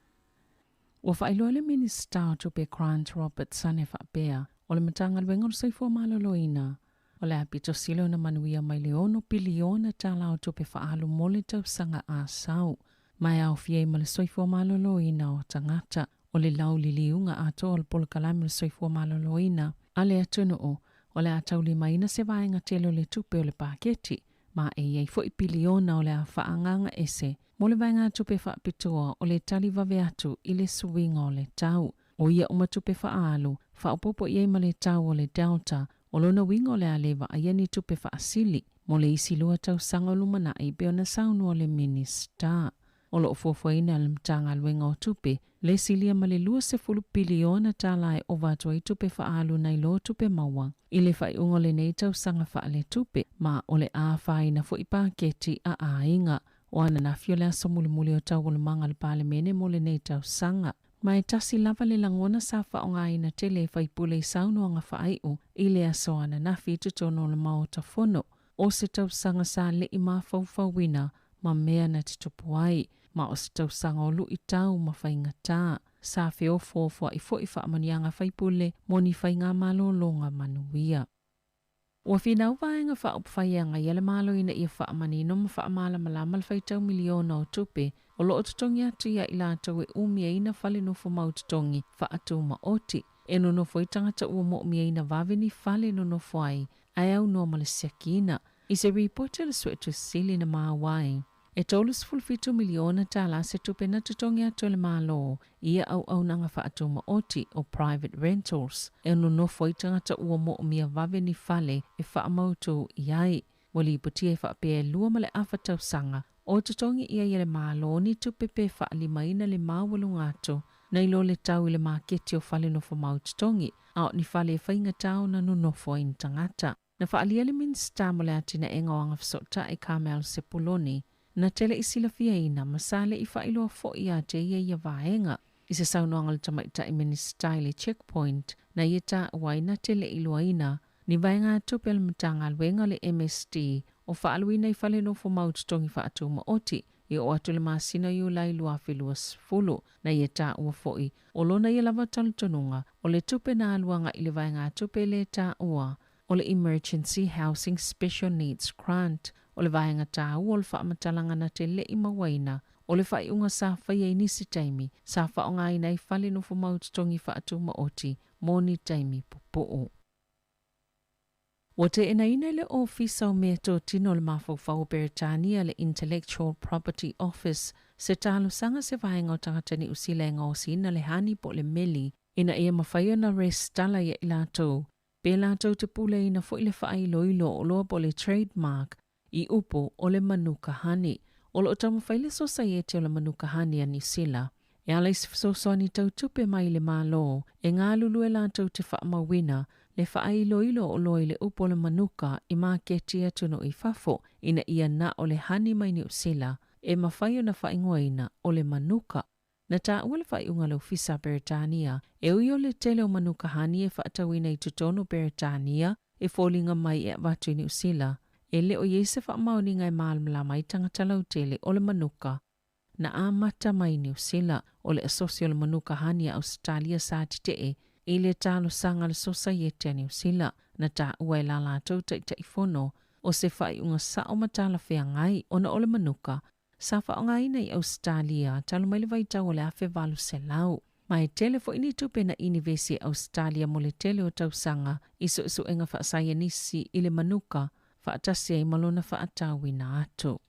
Ua faailoa le Minisita o Tupe Grant Robertson e faapea, o le Matagaluega o le Soifua Maloloina, o le a pito sili ona manuia mai le ono piliona tālā o tupe faaalu mo le tausaga a sau, ma e aofia ai ma le soifua maloloina o tagata. O le lauliliuga atoa o le polokalame o le soifua maloloina a le atunuu, o le a taulimaina se vaega tele o le tupe o le paketi, ma e i ai foi piliona o le a faaagaaga ese mo le vaegatupe faapitoa o le tali vave atu i le suiga o le tau. O ia uma tupe faaalu, faaopoopo i ai ma le tau o le Delta, o lona uiga o le a le vaaia ni tupe faasili mo le isi lua tausaga o lumanai pei ona saunoa le Minisita. O lo o fuafuaina e le Matagaluega o Tupe le silia ma le 20 piliona tālā e ova atu ai tupe faaalu nai lo tupe maua i le faaiuga o lenei tausaga faaletupe, ma o le a afaina foi paketi a aiga. O ananafi o le aso mulimuli o taualumaga a le Palemene mo lenei tausaga. Ma e tasi lava le lagona sa faaaogaina tele e faipule i saunoaga faaiu i le aso ananafi i totonu o le Maota Fono, o se tausaga sa le'i mafaufauina ma mea na tutupu ai, ma o se tausaga o lu'itau ma faigatā. Sa feofoofoa'i fo'i faamanuiaga faipule mo ni faigamalologa manuia. Ua finau Vaega Faaupufai e agaia le Malo ina ia faamanino ma faamalamalama le faitau miliona o tupe o lo o totogi atu ia i latou e umiaina fale nofo mau totogi faatumaoti e nonofo ai tagata ua moomiaina vave ni fale nonofo ai ae aunoa ma le siakiina. I se ripoti a le Suetusi Sili na maua ai, e $37 miliona tālā se tupe na totogi atu e le Malo i ia auaunaga faatumaoti o private rentals e nonofo ai tagata ua moomia vave ni fale e faamautū i ai. Ua lipotia e faapea e 2.5 tausaga o totogi ʻia ai e le Malo ni tupe pe faalimaina le maualuga atu nai lo le tau i le maketi o fale nofo mau totogi, a o ni fale e faigata ona nonofo ai ni tagata. Na faaalia le Minisita mo le Atinaega o Agafesootai Carmel Sepuloni, na te le'i silafiaina ma sa le'i faailoa fo'i ia te ia ia vaega. I se saunoaga a le Tamaitai Minisita i le Checkpoint, na ia taua ai na te le'i iloaina ni vaegatupe a le Matagaluega o le MSD o faaaluina i fale nofo mau totogi faatumaoti i oo atu i le masina o Iulai 2020. Na ia taua fo'i, o lona ia lava talitonuga, o le tupe na alu aga'i i le vaegatupe lea taua o le Emergency Housing Special Needs Grant, o le vaega taua o le faamatalaga na te le'i mauaina o le faaiuga sa faia i nisi taimi sa faaaogaina ai fale nofo mau totogi faatumaoti mo ni taimi pupuu. Ua teenaina e le Ofisa o Meatotino o le Mafaufau o Beretania le Intellectual Property Office se talosaga se vaega o tagata Niu Sila e gaosiina le hani po o le meli ina ia mafai ona resitala ia i latou, pe latou te puleaina foi le faailoilo o oloa po o le trademark i upu o le Manuka Honey. O lo o taumafai le Sosaiete o le Manuka Honey a Niu Sila e ala i se fesoasoani tau tupe mai i le Malo e galulue latou te faamauina le faailoilo o oloa i le upu o le Manuka i maketi atunuu i fafo ina ia na o le hani mai Niu Sila e mafai ona faaigoaina o le Manuka. Na taua le faaiuga a le Ofisa a Peretania, e ui o le tele o manuka hani e faatauina i totonu o Peretania e foliga mai e avatu i Niu Sila, e le o i ai se faamaoniga e malamalama ai tagata lautele o le manuka na amata mai i Niu Sila. O le Asosi o le Manuka Hani a Ausetalia sa tetee i le talosaga a le Sosaiete a Niu Sila, na taua e la latou Taitaifono o se faaiuga sao ma talafeagai ona o le manuka sa faaaogaina i Ausetalia talu mai le vaitau o le 1800. Ma e tele foi ni tupe na inivesi e Ausetalia mo le tele o tausaga i suesuega faasaienisi i le manuka faatasi ai ma lona faatauina atu.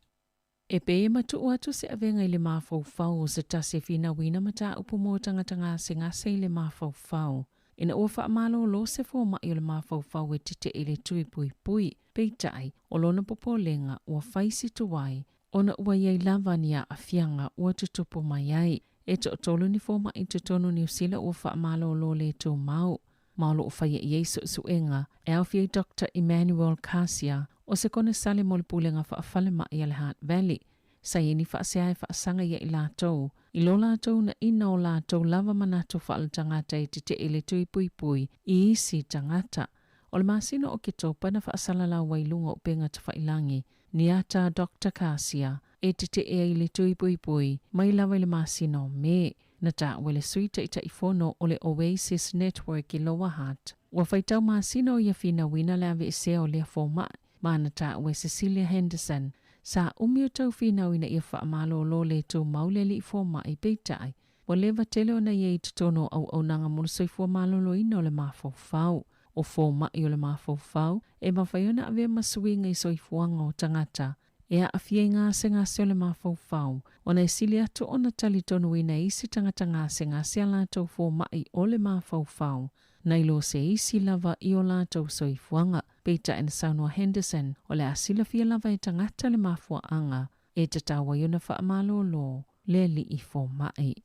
E pei e matuu atu se avega i le mafaufau o se tasi e finauina mataupu mo tagata gasegase i le mafaufau, ina ua faamalolo se fomai o le mafaufau e tetee i le tui puipui, peitai, o lona popolega ua fai si tuai ona ua i ai lava ni aafiaga ua tutupu mai ai. E toatolu ni fomai i totonu o Niu Sila ua faamalolo le tumau, ma o lo o faia i ai suesuega e aofia ai Doctor Emmanuel Kasia o se konesale mo le Pulega Faafalemai a le Hutt Valley. Sa i ai ni faasea e faasaga ia i latou, i lo latou naina o latou lava manatu faaletagata e tetee i le tui puipui i isi tagata. O le masina o Oketopa na faasalalau ai i luga o upega tafailangi ni ata a Doctor Kasia e tetee ai i le tui puipui mai lava i le masina o Me. Na taua e le Sui Taitaifono o le Oasis Network i Lower Hutt, ua faitau masina o ia finauina le aveesea o lea fomai, ma na taua e Cecilia Henderson, sa umi o tau finau ina ia faamalolo le tumau le alii fomai, peitai, ua leva tele ona i ai i totonu o auaunaga mo le soifua maloloina o le mafaufau. O fomai o le mafaufau e mafai ona avea ma suiga i soifuaga o tagata e aafia i gasegase o le mafaufau, ona e sili atu ona talitonuina e isi tagata gasegase a latou fomai o le mafaufau, nai lo se isi lava i o latou soifuaga. Peitai na saunoa Henderson, o le a silafia lava e tagata le mafuaaga e tatau ai ona faamalolo le alii fomai.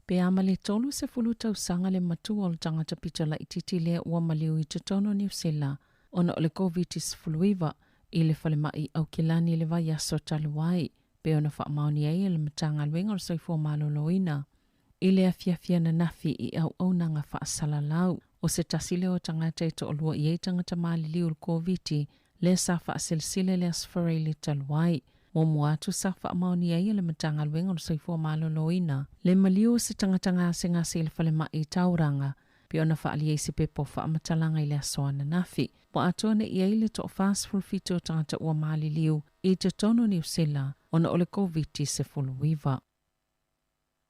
Pe a ma le 30 tausaga le matua o le tagata pito laitiiti lea ua maliu i totonu o Niu Sila ona o le Koviti-19 i le falemai i Aukilani i le vaiaso talu ai, pei ona faamaonia ai e le Matagaluega o le Soifua Maloloina i le afiafi ananafi i auaunaga faasalalau. O se tasi lea o tagata e toalua i ai tagata maliliu i le Koviti lea sa faaselesele i le Aso Faraile talu ai. Muamua atu sa faamaonia ai e le Matagaluega o le Soifua Maloloina le maliu o se tagata gasegase i le falemai i Tauranga, pei ona faaalia i se pepa o faamatalaga i le aso ananafi. Ua atoa nei i ai le toa-47 o tagata ua maliliu i totonu o Niu Sila ona o le Koviti-19.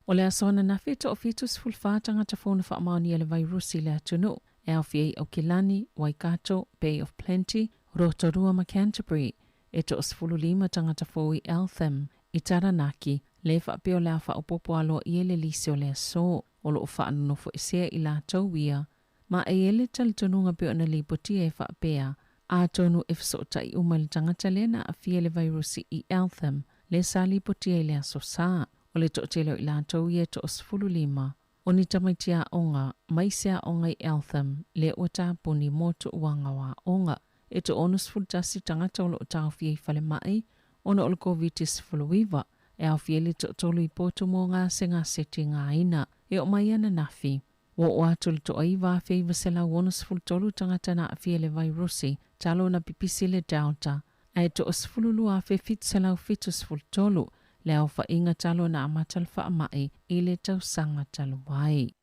O le aso ananafi e toa-74 tagata fou na faamaonia le vairusi i le atunuu, e aofia ai Aukilani, Waikato, Bay of Plenty, Rotorua ma Canterbury. E toa-15 tagata fou i Eltham, i Taranaki, le faapea o le a faaopoopo aloaia i le lisi o le aso. O lo o faanonofoesea i latou ia, ma e i ai le talitonuga pei ona lipotia e faapea, atonu e fesootai uma i le tagata lea na aafia i le vairusi i Eltham, lea sa lipotia i le aso Sa. O le toatele o i latou ia e toa-15, o ni tamaiti aoga mai se aoga i Eltham lea ua tapuni mo tuuaga o aoga. E toa-61 tagata o lo o taofia i falemai ona o le Koviti-19, e aofia ai le toatolu i potu mo gasegase tigaina e oo mai ananafi. Ua oo atu i le toa-9,963 tagata na aafia i le vairusi talu ona pipisi le Delta, ae toa-12,773 le aofaiga talu ona amata le faamai i le tausaga talu ai.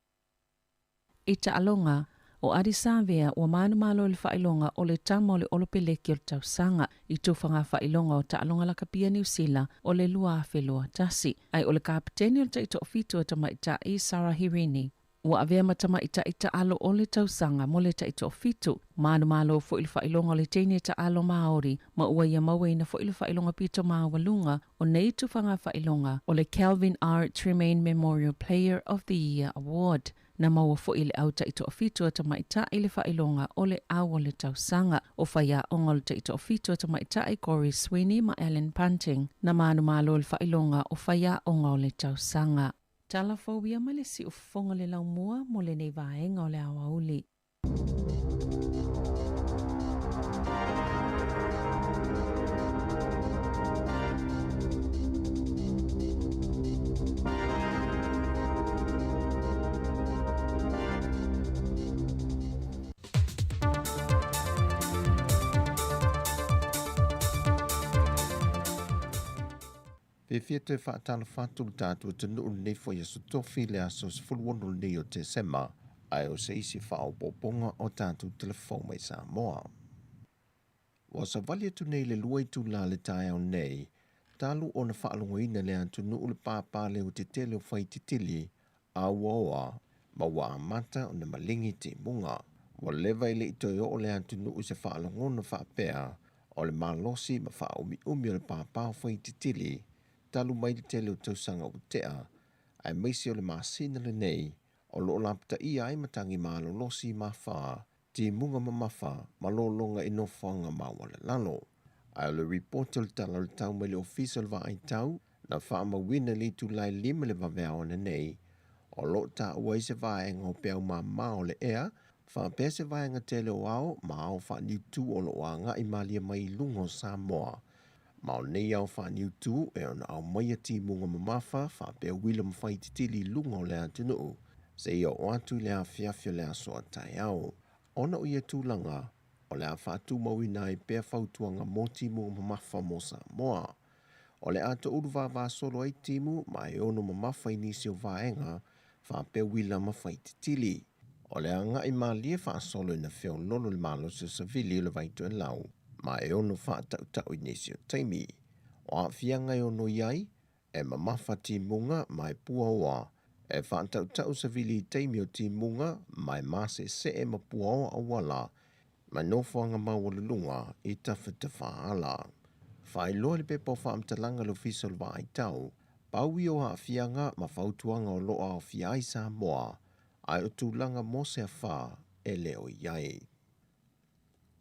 I taaloga, o Adi Savea ua manumalo i le faailoga o le tama o le Olopeleki o le tausaga i tufaga faailoga o taaloga lakapia Niu Sila o le 2021, ae o le kapeteni o le taitoafitu a tamaitai Sarah Hirini ua avea ma tamaitai taalo o le tausaga mo le taitoafitu. Manumalo foi i le faailoga o le teine taalo Māori ma ua ia mauaina foi le faailoga pito maualuga o nei tufaga faailoga o le Kelvin R. Tremain Memorial Player of the Year Award. Na maua foi e le Au Taitoafitu a Tamaitai le faailoga o le Au o le Tausaga. O faiaoga o le Taitoafitu a Tamaitai Corey Sweeney ma Ellen Bunting na manumalo i le faailoga o faiaoga o le tausaga. Tala fou ia mai le siufofoga o le laumua mo lenei vaega o le aoauli. Fiafia toe faatalofa atu le tatou atunuu lenei foi aso Tofi le aso 16 lenei o Tesema, ae o se isi faaopoopoga o tatou telefou mai Samoa. Ua savali atu nei le 2 itula le taeao nei, talu ona faalogoina le atunuu le pāpā leo tetele o Faititili, a ua oa, ma ua amata ona maligi timuga. Ua leva e le i toe oo le atunuu i se faalogona faapea o le malosi ma faaumiumi o le pāpā o Faititili, talu mai le tele o tausaga ua tea, aemaise o le masina lenei o lo o lapataia ai matagi malolosi ma fa, timuga mamafa ma lologa i nofoaga maualalalo. Ae o le ripoti o le Tala o le Tau mai le Ofisa o le Vaai Tau na faamauina i le itula e 5 le vaveao ananei, o lo o taua ai se vaega o peau mama o le ea, faapea se vaega tele o ao ma ao faaniutu o lo o agai malie mai i luga o Samoa. Ma o nei ao faaniutu e ona aumaia timuga mamafa faapea uila ma faititili i luga o le atunuu seia oo atu i le afiafi o le aso a taeao. Ona o ia tulaga, o le a faatumauina ai pea fautuaga mo timuga mamafa mo Samoa. O le a toulu vavasolo ai timu ma e ono mamafa i nisi o vaega faapea uila ma faititili. O le agai malie faasolo ina feololo le malosi o savili o le Vaitoelau ma e ono faatautau i nisi o taimi. O aafiaga e ono i ai, e mamafa timuga ma e puaoa, e faatautau savili i taimi o timuga ma e maseesee ma puaoa auala ma nofoaga maualuluga i tafatafaala. Faailoa le pepa o faamatalaga a le Ofisa o le Vaai Tau, pau ia o aafiaga ma fautuaga o lo o aofia ai Samoa, ae o tulaga mo se afa e le o i ai.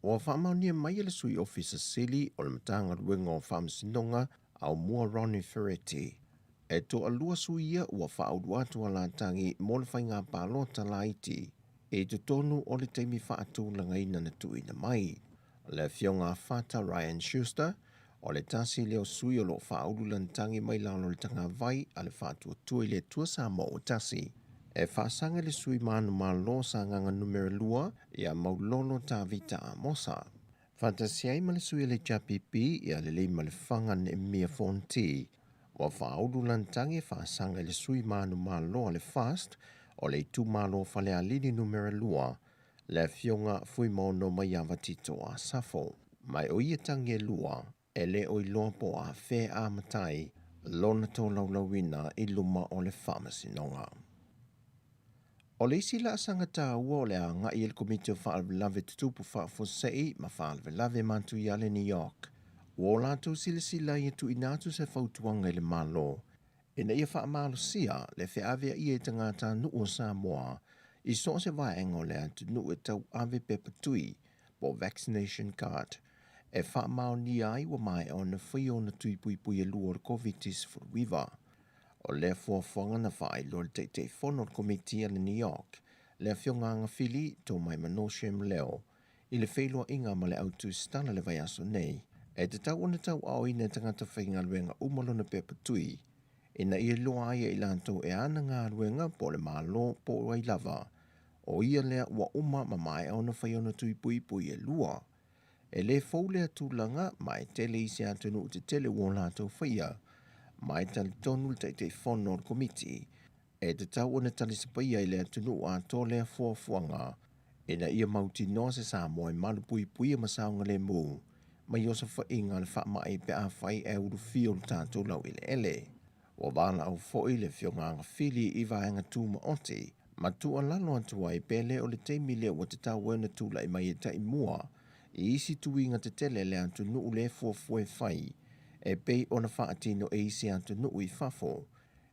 Ua faamaonia mai e le Sui Ofisa Sili o le Matagaluega o Faamasinoga Aumua Ronnie Ferretti, e toalua sui ia ua faaulu atu a latagi mo le faiga palota laiti i totonu o le taimi faatulagaina na tuuina mai. Le afioga a Fata Ryan Schuster, o le tasi lea o sui o lo o faaulu lanitagi mai lalo o le tagavai a le Faatuatua i le Atua Samoa ua tasi. E faasaga le sui manumalo Sagaga Numera 2 ia Maulolo Tavita Amosa. Faatasi ai ma le sui o le HRPP ia Leleimalefaga Neemia Fonti. Ua faaulu lanitagi e faasaga i le sui manumalo a le FAST o le itumalo o Falealili Numera 2, le afioga Fuimaono Maiava Tito Asafo. Mai o ia tagi e lua, e le o iloa po o afea a matai lona tolaulauina i luma o le Faamasinoga. O le isi laasaga taua o le a agai e le Komiti o Faalavelave Tutupu Faafuasei ma Faalavelave Matuiale New York, ua o latou silasila ia tuuina atu se fautuaga i le Malo ina ia faamalosia le feaveaia i tagatanuu o Samoa i so o se vaega o le atunuu e tauave pepa tui po o vaccination card e faamaonia ai ua maea ona faia ona tui puipui e lua o le Koviti-19. O lea fuafuaga na faailoa e le Taitaifono o le Komiti a le NEOC, le Afioga Agafili Tomaimano Shem Leo, i le feiloaiga ma le au tusitala le vaiaso nei, e tatau ona tauaoina e tagata faigaluega uma lona pepa tui, ina ia iloa ai e i latou e ana galuega po o le Malo po o ai lava, o ia lea ua uma ma maea ona fai ona tui puipui e lua. E le fou lea tulaga ma e tele isi atunuu tetele ua o latou faia, ma e talitonu le Taitaifono o le Komiti e tatau ona talisapaia i le atunuu atoa lea fuafuaga ina ia mautinoa se Samoa e malupuipuia ma saogalemu mai osofaiga a le faamai pe afai e ulufia o le tatou laueleele. Ua valaau foi le Afioga Agafili i vaega tumaoti ma tuualalo atu ai pe le o le taimi lea ua tatau ai ona tulai mai e taimua i isi tuiga tetele a le atunuu le fuafua e fai e pei ona faatino e isi atunuu i fafo.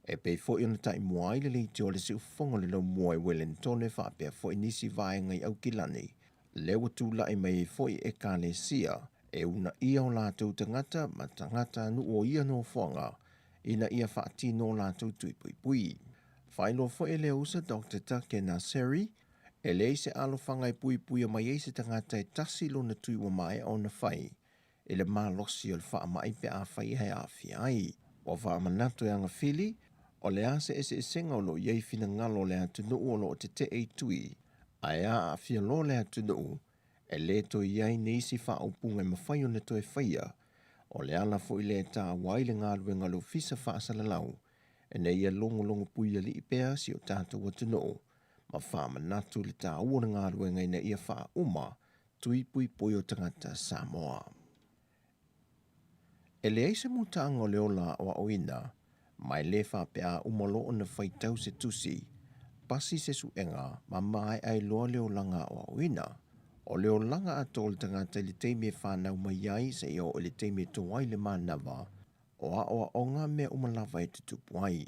E pei foi ona taimua ai le leitio a le siufofoga o le laumua i Welentone faapea foi nisi vaega i Aukilani, lea ua tulai mai ai foi Ekalesia e uunaia o latou tagata ma tagatanuu o ia nofoaga ina ia faatino o latou tui puipui. Faailoa foi e le usa Doctor Take Naseri, e leai se alofaga e puipuia mai ai se tagata e tasi lona tui ua maea ona fai i le malosi o le faamai pe afai e aafia ai. Ua faamanatu e Agafili, o le a se eseesega o lo o i ai finagalo o le atunuu o lo o tetee i tui, ae a aafia loa le atunuu, e le toe i ai nisi faaupuga e mafai ona toe faia. O le ala foi lea e taua ai le galuega a le Ofisa Faasalalau ina ia logologo puialii pea si o tatou atunuu ma faamanatu le taua o le galuega ina ia faauma tui puipui o tagata Samoa. E leai se mutaaga o le ola aoaoina, ma e le faapea a uma loa ona faitau se tusi, pasi se suega ma maea ai loa le olaga aoaoina. O le olaga atoa o le tagata i le taimi e fanau mai ai seia oo i le taimi e to ai le manava, o aoaoga mea uma lava e tutupu ai.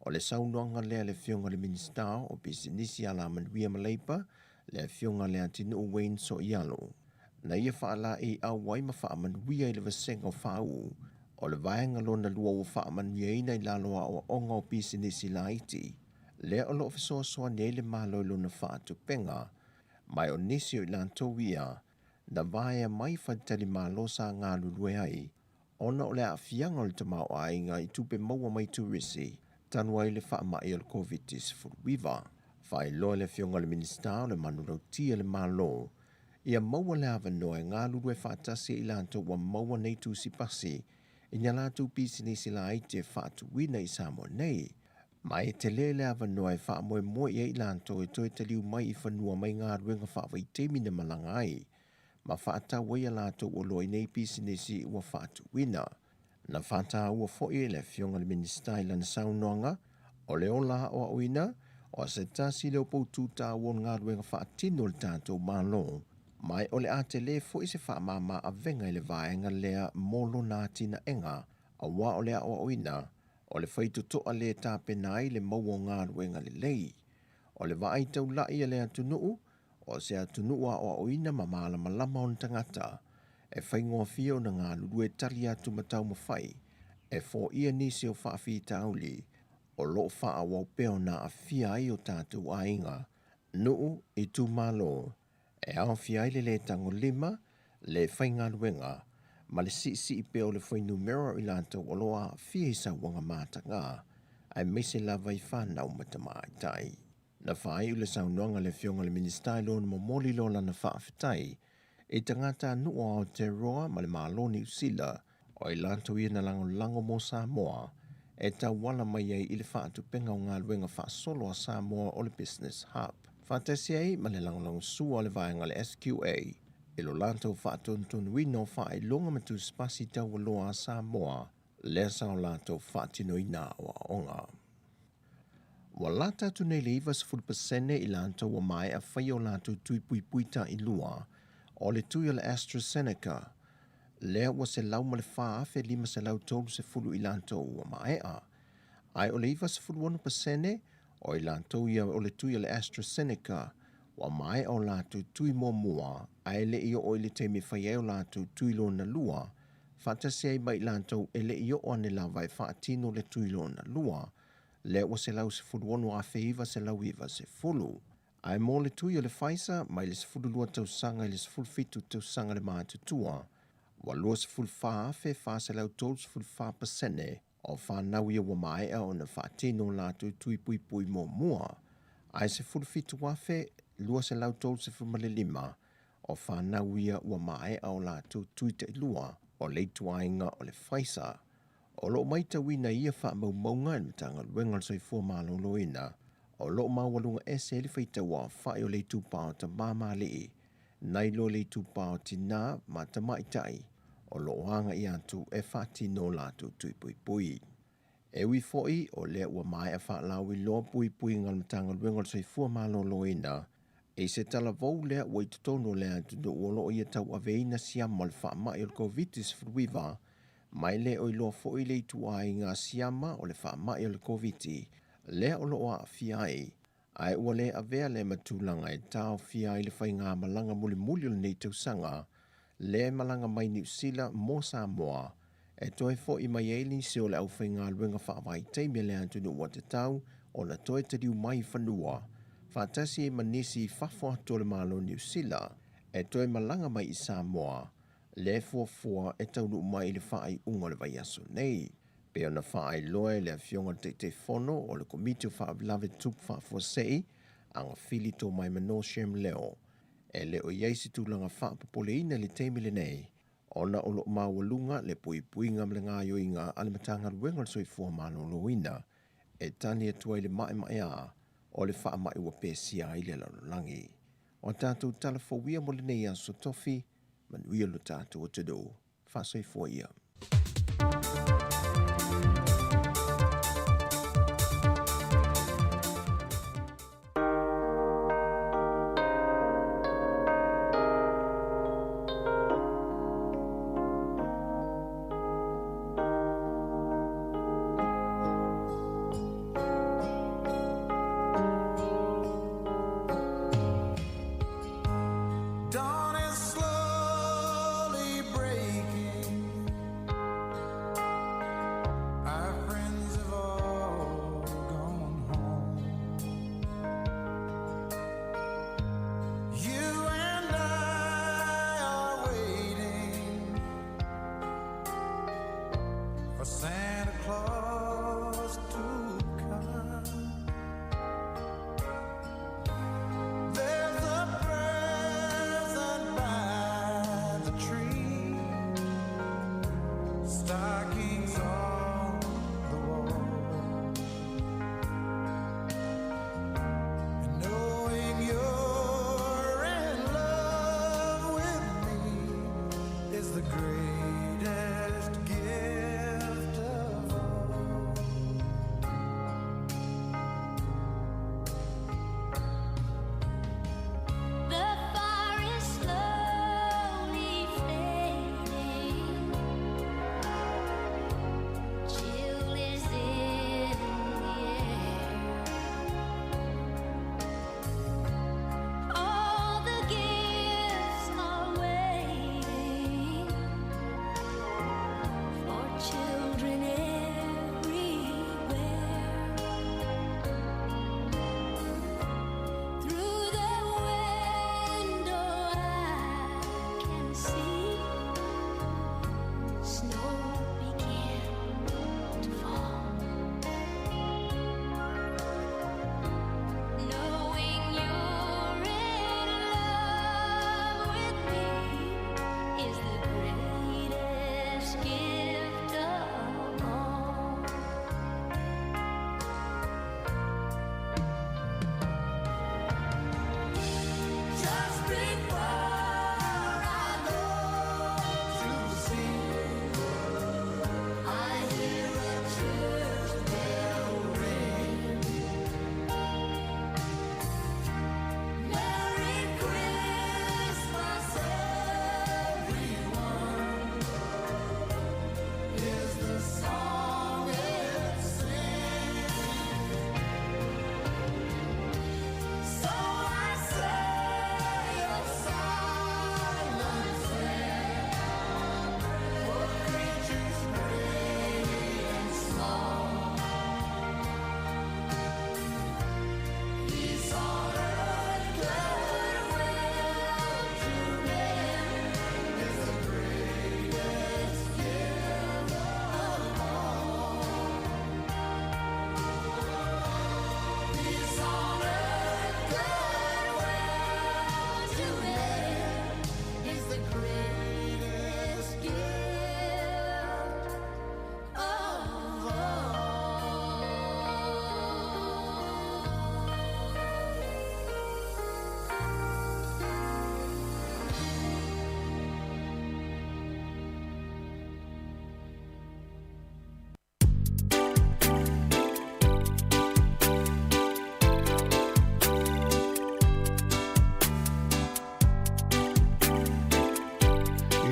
O le saunoaga lea a le Afioga i le Minisita o Pisinisi Alamanuia ma Leipa, le Afioga a Leatinuu Wayne Soialo, na ia faalaeiau ai ma faamanuia i le vasega o Faauu, o le vaega lona lua ua faamanuiaina i lalo o aoaoga o pisinisi laiti, lea o lo o fesoasoani ai le Malo i lona faatupega, ma o nisi o i latou ia na vaea mai faletalimalo sa galulue ai ona o le aafiaga o le tamaoaiga i tupe maua mai turisi talu ai le faamai o le Koviti-19. Faailoa e le Afioga i le Minisita o le Manulauti a le Malo ia maua le avanoa e galulue faatasi ai i latou ua maua nei tusi pasi i ni a latou pisinisi laiti e faatuina i Samoa nei, ma e tele le avanoa e faamoemoe i ai i latou e toe taliu mai i fanua mai galuega faavaitaimi na malaga ai ma faatau ai a latou oloa i nei pisinisi ua faatuina. Na faataua foi e le Afioga i le Minisita i lana saunoaga, o le ola aoaoina o se tasi lea o poutu taua o le galuega faatino a le tatou Malo, ma o le a tele foi se faamama avega i le vaega lea mo lona atinaega, aua o le aoaoina o le faitotoa lea e tapena ai le maua o galuega lelei. O le vaai taulai a le atunuu, o se atunuu aoaoina ma malamalama ona tagata, e faigofie ona galulue tali atu ma taumafai e foia nisi o faafitauli o lo o faaauau pea ona aafia ai o tatou aiga, nuu, itumalo, e aofia ai le lē tagolima, le faigaluega, ma le siisii pea o le fuainumera o i latou o lo o aafia i sauaga mataga, aemaise lava i fanau ma tamaitai. Na faaiu le saunoaga a le Afioga i le Minisita i lona momoli loa lana faafetai i tagatanuu o Aotearoa ma le Malo Niu Sila o i latou ia na lagolago mo Samoa e tauala mai ai i le faatupega o galuega faasolo a Samoa o le Business Hub, faatasi ai ma le lagolagosua a le vaega a le SQA i lo latou faatonutonuina o faailoga ma tusipasi taualoa a Samoa lea sa o latou faatinoina aoaoga. Ua lata atu nei le 90% i latou ua maea faia o latou tui puipui tailua o le tui o le AstraZeneca, lea ua 104,530 i latou ua maea. Ae o le 96% o i latou ia o le tui o le AstraZeneca ua maea o latou tui muamua ae le i oo i le taimi e fai ai o latou tui lona lua, faatasi ai ma i latou e le i oo ane lava e faatino le tui lona lua, lea ua 116,990. Ae mo le tui o le Pfizer, mai le 12 tausaga i le 17 tausaga le matutua, ua 24,434% o fanau ia ua maea ona faatino latou tui puipui muamua, ae 17,235 o fanau ia ua maea o latou tui tailua o le ituaiga o le Pfizer. O lo o matauina ia faamaumauga e le Matagaluega o le Soifua Maloloina, o lo o maualuga ese ai le faitau aofai o le itupa o tama ma alii nai lo le itupa o tinā ma tamaitai o lo o agaia atu e faatino latou tui puipui. E ui foi o lea ua maea faalauiloa puipuiga a le Matagaluega o le Soifua Maloloina i se talavou lea ua i totonu o le atunuu o lo o ia tauaveina siama o le faamai o le Koviti-19. Ma e le o iloa foi le ituaiga siama o le faamai o le Koviti lea o lo o aafia ai, ae ua le avea lea ma tulaga e taofia ai le faigamalaga mulimuli o lenei tausaga lea e malaga mai Niu Sila mo Samoa e toe fo'i mai ai nisi o le aufaigaluega faavaitaimi a le atunuu ua tatau ona toe taliu mai i fanua faatasi ai ma nisi i fafo atu o le Malo o Niu Sila e toe malaga mai i Samoa lea e fuafua e taunuu mai i le faaiuga o le vaiaso nei. Pei ona faailoa e le Afioga i le Taitaifono o le Komiti o Faalavelave Tutupu Faafuasei, Agafili Tomaimano Shem Leo, e le o i ai se tulaga faapopoleina i le taimi lenei ona o lo o maualuga le puipuiga ma le gaoioiga a le Matagaluega o le Soifua Maloloina e tali atu ai i le maemaea o le faamai ua pesia ai le lalolagi. O a tatou tala fou ia mo lenei aso tofi, manuia lo tatou atunuu. Faasoifua ia. Dawn is slowly breaking.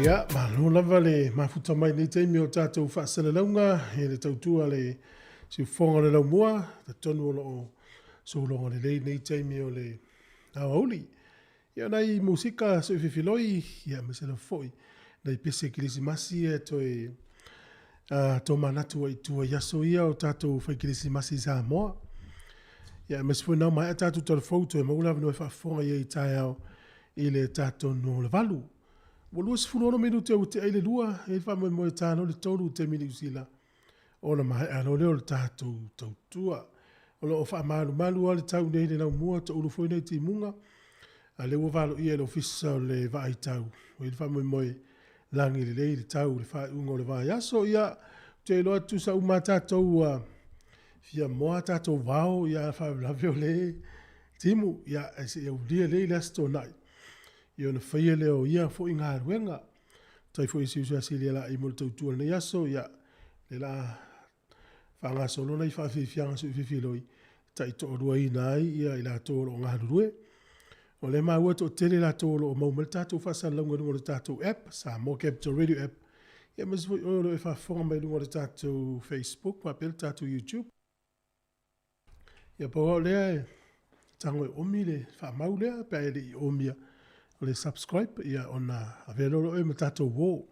Ia, malo lava le mafuta mai nei taimi o tatou faasalalauga i le tautua le siufofoga o le laumua, talitonu o lo o sologa lelei nei taimi o le aoauli. Ia, nai musika soifefiloi, ia, aemaise lava foi nai pese kerisimasi ia e toe tomanatu ai i tua i aso ia o tatou fai kerisimasi i Samoa. Ia, aemaise foi na maea tatou talafou toe maua le avanoa e faafofoga i ai i taeao i le ta tonu o le 8. Ua 26 minute ua tea i le 2, e i ai le faamoemoe e ta loa le 3 i le taimi Niu Sila ona maea loa lea o le tatou tautua. O lo o faamalumalu lava le tau nei i le laumua, toulu foi nai timuga, a o lea ua valoia e le Ofisa o le Vaai Tau. Ua i ai le faamoemoe lagi lelei le tau i le faaiuga o le vaiaso. Ia, ou te iloa e tutusa uma lava tatou ua fia moa a tatou vao, ia a o le faalavelave o lea e timu, ia ae se i aulia lelei le Aso Toonai, ia ona faia lea o ia foi galuega. Faafetai foi i si uso ia Silia Laei mo le tautua i lenei aso, ia, lea o le a faagasolo nai faafiafiaga suififiloi e taitoaluaina ai i latou o lo o galulue. O lea e maua e toatele i latou o lo o maua mai le tatou faasalalauga i luga o le tatou app, Samoa Capital Radio App, ia aemaise foi oe o lo o e faafofoga mai i luga o le tatou Facebook faapea le tatou YouTube. Ia pau lava o lea e tago e omi le faamau lea pe a e le i omia o le subscribe ia ona avea loa lea o oe ma tatou uo.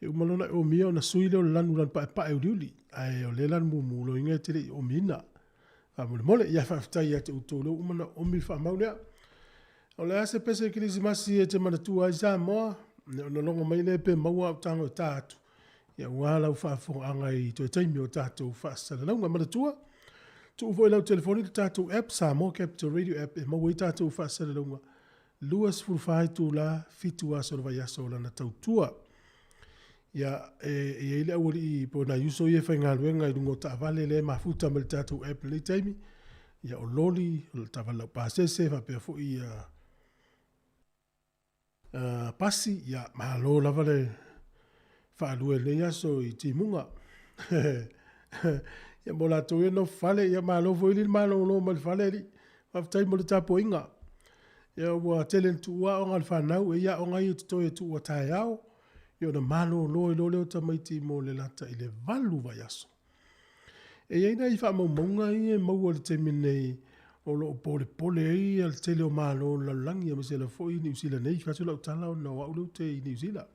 E uma loa ona e omia ona sui lea o le lanu lanu paepae uliuli ae o lea lanu mumu lona uiga e te le i omiina. Faamolemole, ia faafetai ia te outou lea ua uma ona omi le faamau lea. O le a se pese kerisimasi e te manatua ai Samoa? Ona logo mai lea pe maua au tago e ta atu ia aua lau faafofogaaga i toe taimi o tatou faasalalauga. Manatua, tuu foi i lau telefoni le tatou app, Samoa Capital Radio App, e maua ai tatou faasalalauga 24 itula, 7 aso o le vaiaso o lana tautua. Ia, e i ai le aualii po o nai uso ia e faigaluega i luga o taavale lea e mafuta mai le tatou app i lenei taimi. Ia, o loli, o taavale laupasese, faapea foi ia pasi, ia, malo lava le faalue i lenei aso i timuga. Ia, mo latou ia nofo fale, ia malo foi le malolo mai le fale alii. Faafetai mo le tapuaiga. Ia, ua tele ina tuua aoga a le fanau, e i ai aoga ia e totoe e tuua taeao, ia ona malolo ai loa lea o tamaiti mo le lata i le 8 vaiaso. E i ai nai faamaumauga ia e maua i le taimi nei o lo o polepole ai le tele o Malo o le lalolagi aemaise lava foi Niu Sila nei. Fai atu lau tala ona o au lea ou te i Niu Sila.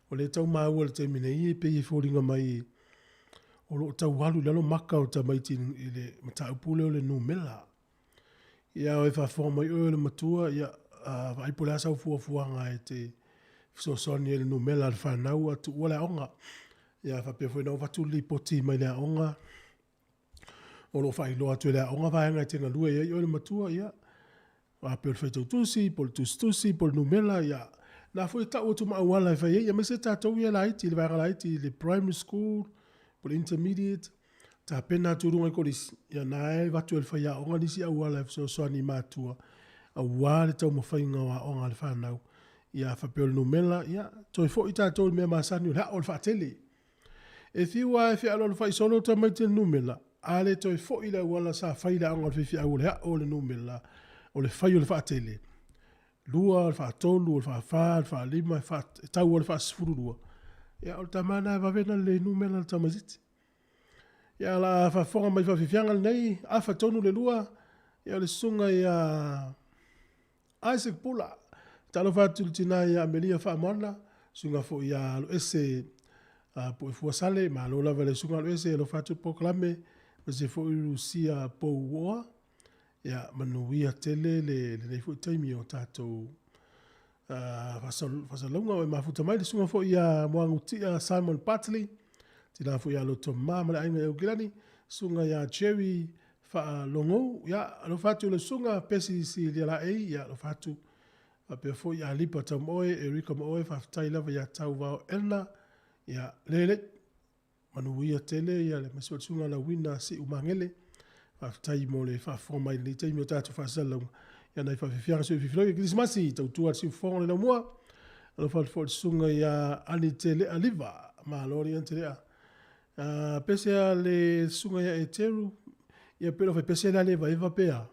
O lea e tau maua i le taimi nei e pei e foliga mai o lo o tau alu i lalo maka o tamaiti i le mataupu lea o le numera. Ia a e faafofoga mai oe o le matua, ia vaai po o le a sau fuafuaga e te fesoasoani ai i le numera a le fanau a tuua le aoga. Ia faapea foi ona avatu le lipoti mai le aoga, o lo o faailoa atu e le aoga vaega e te galue ai oe le matua, ia faapea o le faitau tusi, po o le tusitusi, po o le numera, ia na foi e tau atu ma auala e fai ai, aemaise tatou ia laiti, le vaega laiti i le primary school, po o le intermediate, tapena atu i luga i kolisi, ia na e avatu e le faiaoga nisi auala e fesoasoani i matua aua le taumafaiga o aoga a le fanau. Ia faapea o le numera, ia toe foi tatou i le mea masani o le ao o le faatele. E fiu lava e fealoalofai solo tamaiti i le numera, a le toe foi i le auala sa fai i le aoga a le faifeau o le ao o le numera, o le fai o le faatele. 2, o le faatolu, o le faafa, o le faalima, e tau lava i le faasefululua. Ia o le tama lena e vave ona le numera le tamaitiiti. Ia o le a faafofoga mai faafiafiaga lenei, afa tonu le 2, ia o le susuga ia Isaac Pula. Talofa atu i le tina ia Amelia Faamoana, susuga foi ia Aloese Puefuasale, malo lava i le susuga Aloese, alofa atu i le polokalame, aemaise foi Lucia Pouoa. Ia manuia tele lenei foi taimi o tatou faasalalauga o e mafuta mai le susuga foi ia Moagutia Simon Bartley, tina foi ia Lotomā ma le aiga i Aukilani, susuga ia Jerry Faalogou, ia alofa atu i le susuga Pesi Silialaei, ia alofa atu faapea foi Alipa Taumaoe, Erika Maoe, faafetai lava ia Tauvao Elna, ia Lelei. Manuia tele ia le aemaise foi le Susuga Lauina Siu Magele. Faafetai mo le faafofoga mai i lenei taimi o tatou faasalalauga. Ia nai faafiafiaga sui fifiloi Kerisimasi, tautua le siufofoga o le laumua. Alofa atu foi le Susuga ia Ani Telea Liva. Malo alii Ani Telea. Pese a le Susuga ia Eteru, ia pe lo pese la le evaeva pe a.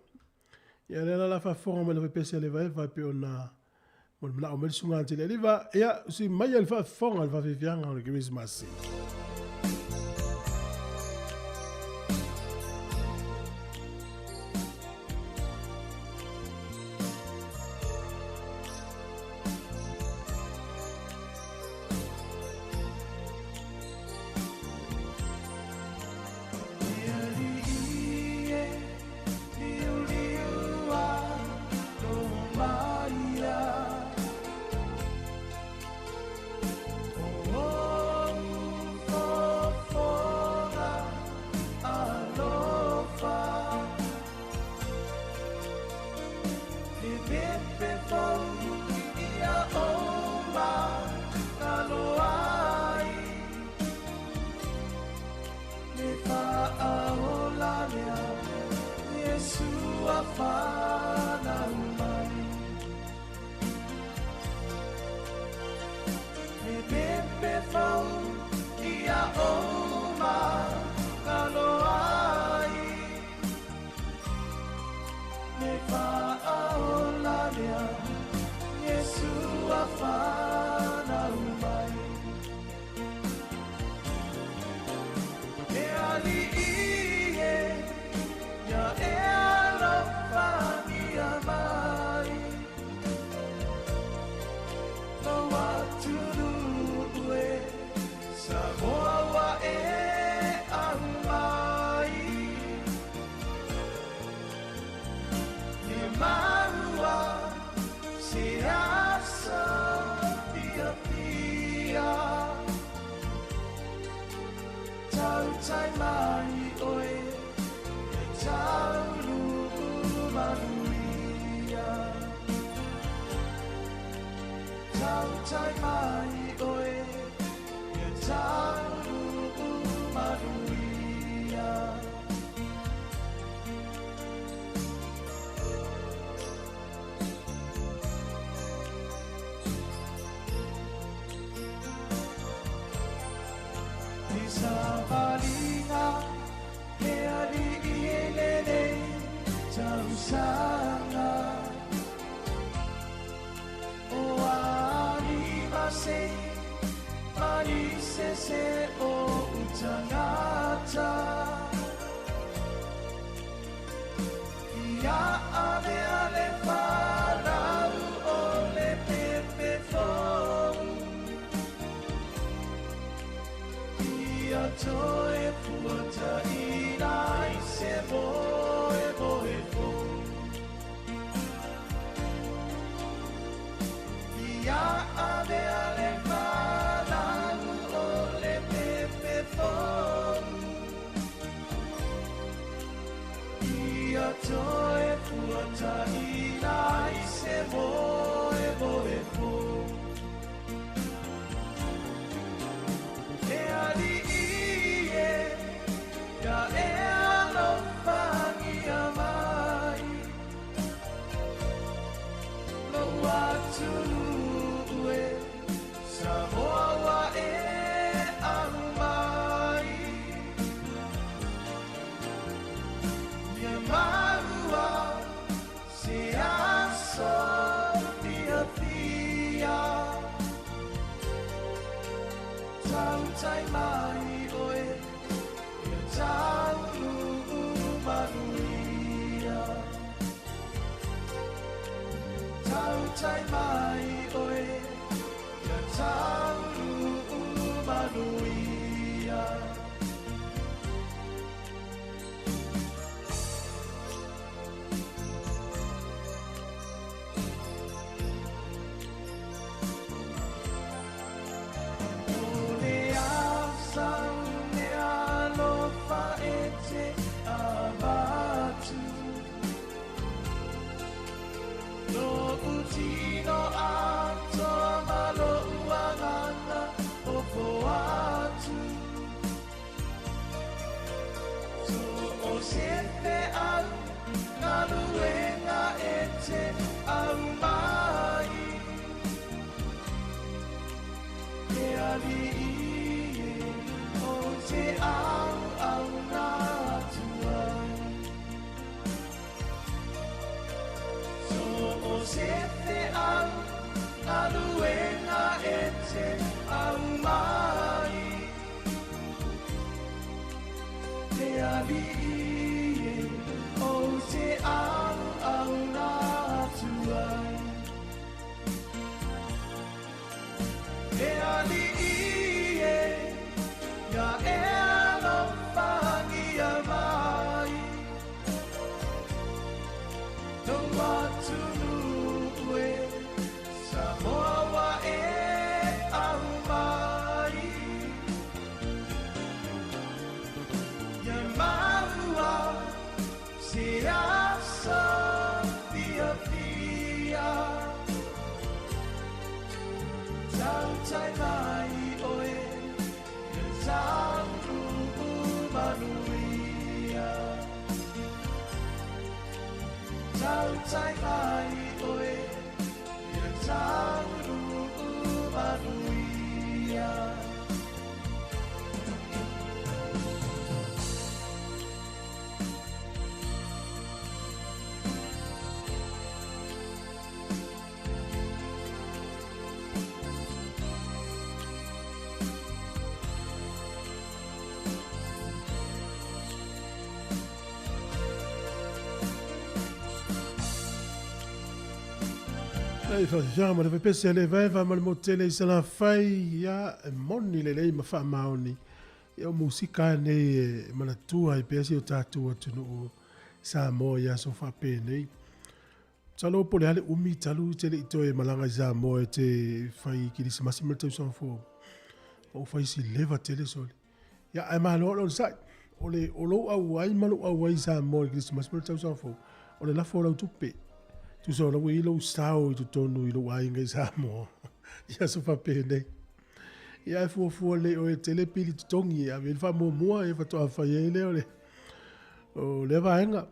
Ia lea la la faafofoga mai le pese le evaeva pe ona Mo le manao mai le susuga Antilealiva, ia, usi maia le faafofoga i le faafiafiaga o le Kerisimasi. Tino atoa malo uagana o foatu. alii e ou te auauna atu ai. E alii e, ia e alofagia mai. Lou atunuu e, Samoa ua e aumai. Ia maua se aso fiafia. Tautai mai oe, ia taunuu manuia. Tautai mai oe, ia taunuu manuia. Nei faafiafiaga ma le pepese a le vaeva ma le motu tele i Salafai, ia e moni lelei ma faamaoni. Ia o musika nei e manatua ai pea si o tatou atunuu Samoa i aso faapenei. Masalo po o le a le umi talu e te le i toe malaga i Samoa e te fai kerisimasi ma le tausaga fou. Ua ou fai si leva tele sole. Ia ae malo le onosai. O le o lou auai ma lou auai i Samoa i le kerisimasi ma le tausaga fou, o le lafo o lau tupe. Tusa o la ua i ai lou sao i totonu i lou aiga i Samoa i aso faapenei. Ia ae fuafua lelei oe e tele pili totogi e ave i ai le faamuamua ia faatoa fai ai lea o le o lea vaega.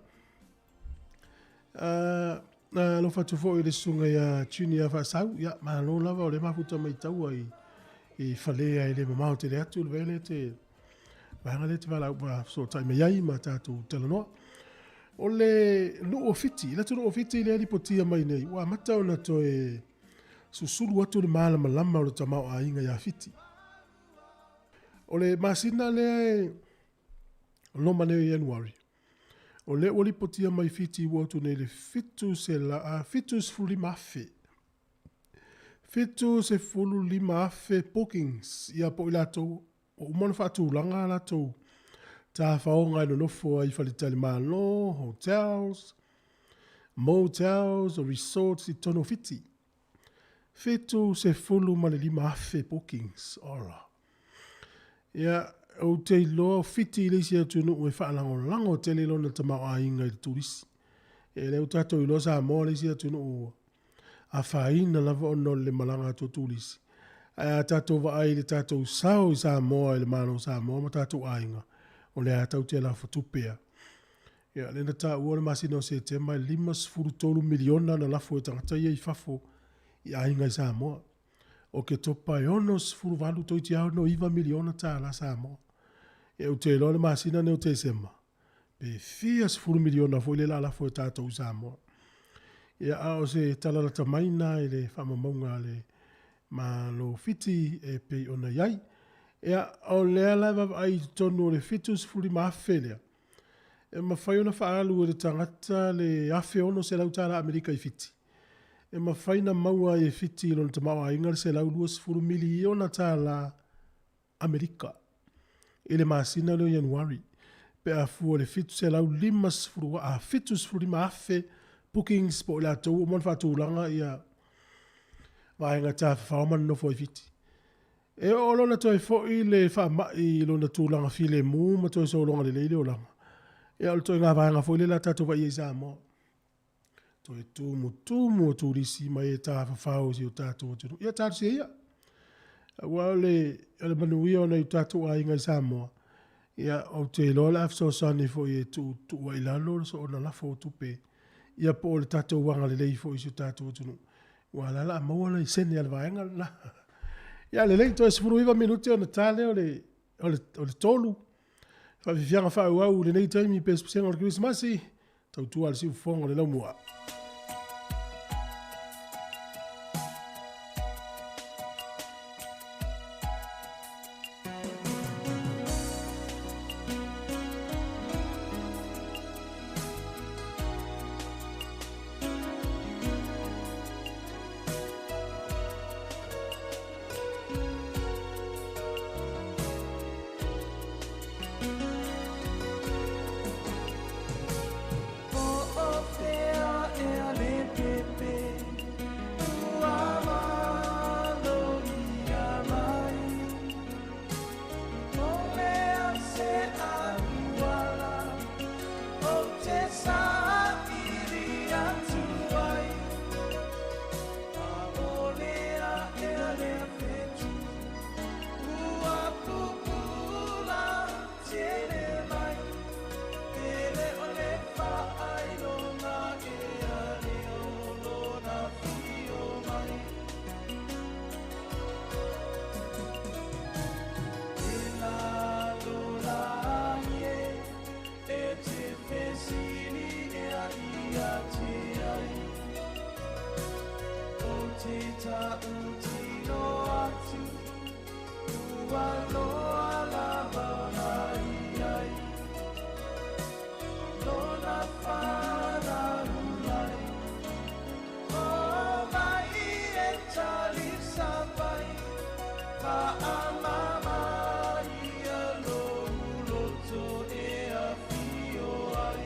Alofa atu foi i le susuga ia Junior Faasau, ia malo lava o lea mafuta mai taua i i Falea e le mamao tele atu le vaega lea te vaega lea te valaau fesootai mai ai ma tatou talanoa. O le nuu o Fiti, le atunuu o Fiti lea e lipotia mai nei, ua amata ona toe susulu atu le malamalama o le tamaoaiga ia Fiti. O le masina lea e loma nei o Ianuari, O lea ua lipotia mai Fiti ua atu nei le 75,000 75,000 bookings ia po o i latou ua uma ona faatulaga a latou tafaoga e nonofo ai i faletalimalo, hotels, motels, resorts i totonu o Fiti. 75,000 bookings. Ola. Ia, ou te iloa o Fiti le isi atunuu e faalagolago tele lona tamaoaiga i le turisi. E lea ua tatou iloa Samoa le isi atunuu ua afaina lava ona o le malaga atu o turisi. Ae a tatou vaai i le tatou sao i Samoa i le Malo o Samoa ma tatou aiga, o lea lava tatou te lafo pea. Ia, lea na taua le masina o Setema e $53 miliona na lafo e tagata ia i fafo i aiga i Samoa. O Ketopa e 68 toeitiiti $69 miliona tala Samoa. Ia ou te iloa le masina lenei o Tesema, pe fia sefulu miliona foi lea o le a lafo e tatou i Samoa. Ia, a o se tala lata mai lena i le faamaumauga a le Malo o Fiti e pei ona i ai. Ia, o lea la e vaavaai i totonu o le 75,000 lea, e mafai ona faaalu e le tagata le $1,600 tala Amerika i Fiti. E mafai ona maua ai e Fiti i lona tamaoaiga le $120 miliona tala Amerika i le masina lea o Ianuari pe a fua i le 750, a 75,000 bookings po o i latou ua uma ona faatulaga ia vaega tafafao ma nonofo ai i Fiti. E oo loa ona toe foi le faamai i lona tulaga filemu ma toe sologa lelei le olaga, ia o le ituaiga vaega foi lea o le a tatou vaai ai i Samoa. Toe tumutumu o turisi mai e tafafao i si o tatou atunuu. Ia talosia ia. Aua o le, o le manuia o nai o tatou aiga i Samoa, ia ou te iloa o le a fesoasoani foi e tuutuu ai i lalo le soona lafo o tupe, ia po o le tatou agalelei foi i si o tatou atunuu. Aua o la o le a maua laisene a le vaega lena. Ia lelei, toe 19 minute ona ta lea o le, o le, o le 3. Faafiafiaga faaauau i lenei taimi pesepesega o le Kerisimasi, tautua a le siufofoga o le laumua. te tautino atu ua loa lava ona iai lona whanau mai. O mai e talisa pai whaamama ia lou loto e awhio ai.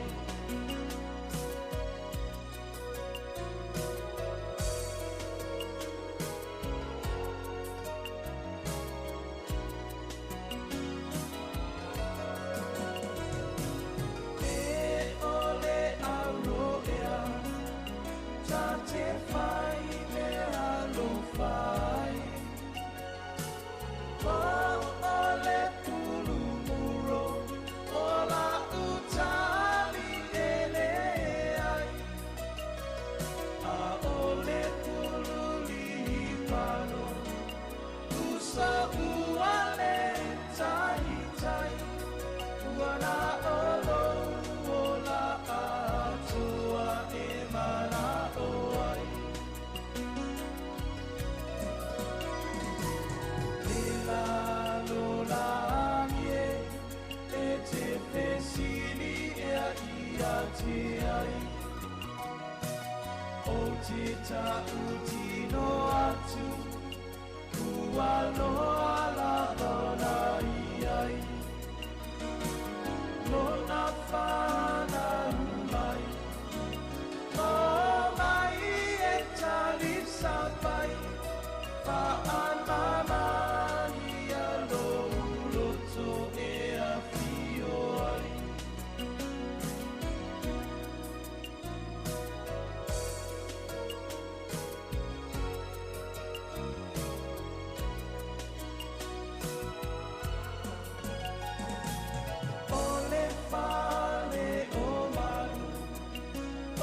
E ole auroea, ta te whai mea lo whai. O ole pulumuro, o la utali ele ai. A ole pululi pano, usa uale tai tai. Ua na olo o la atua e mana o ai. E la lo langi e, e te fesili ea ia te ai. O te tautino atu, ua loa lava ona iai. Lona whanau mai. O mai e talisa pai, whaamama ia lou loto e awhio ai. O le fale o manu,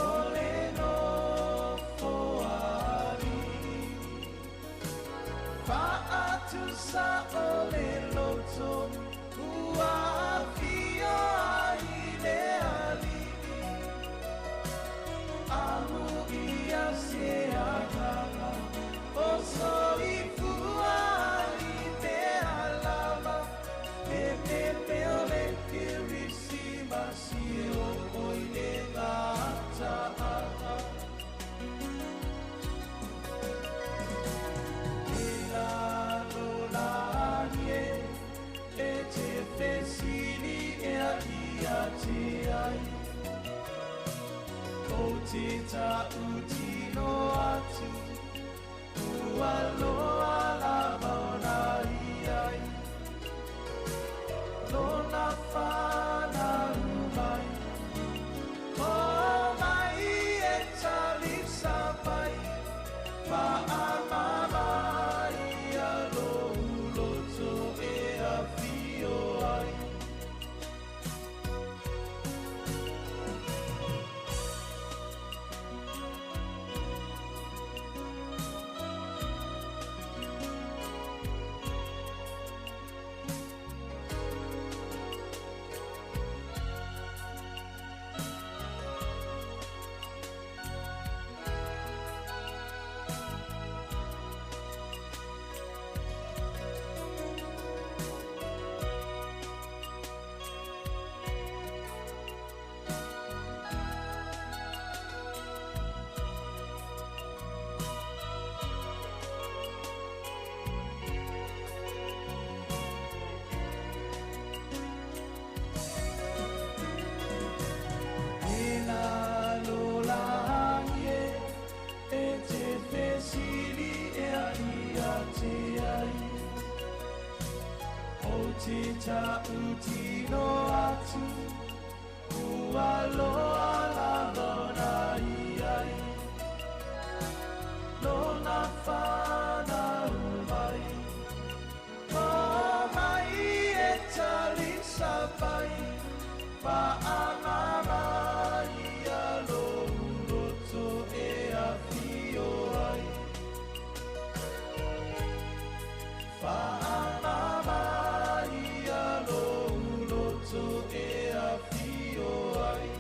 o le nofo alii. Whaatusa o le loto, ua awhio ai le alii. Amu ia se aganga, o soifua i te alama. E pepe o le Kerisimasi o oi le ngata ata. E la lo langi e, e te fesili ea ia te ai. O te tautino atu, ua loa lava ona iai. Lona whanau mai. O mai e talisa pai, whaamama ia lou loto e awhio ai. E la lo langi e, e te fesili ea ia te ai. O te tautino atu, ua loa lava ona iai. Lona whanau mai. O mai e talisa pai, whaamama ia lou loto e awhio ai. Whaamama ia lou loto e awhio ai.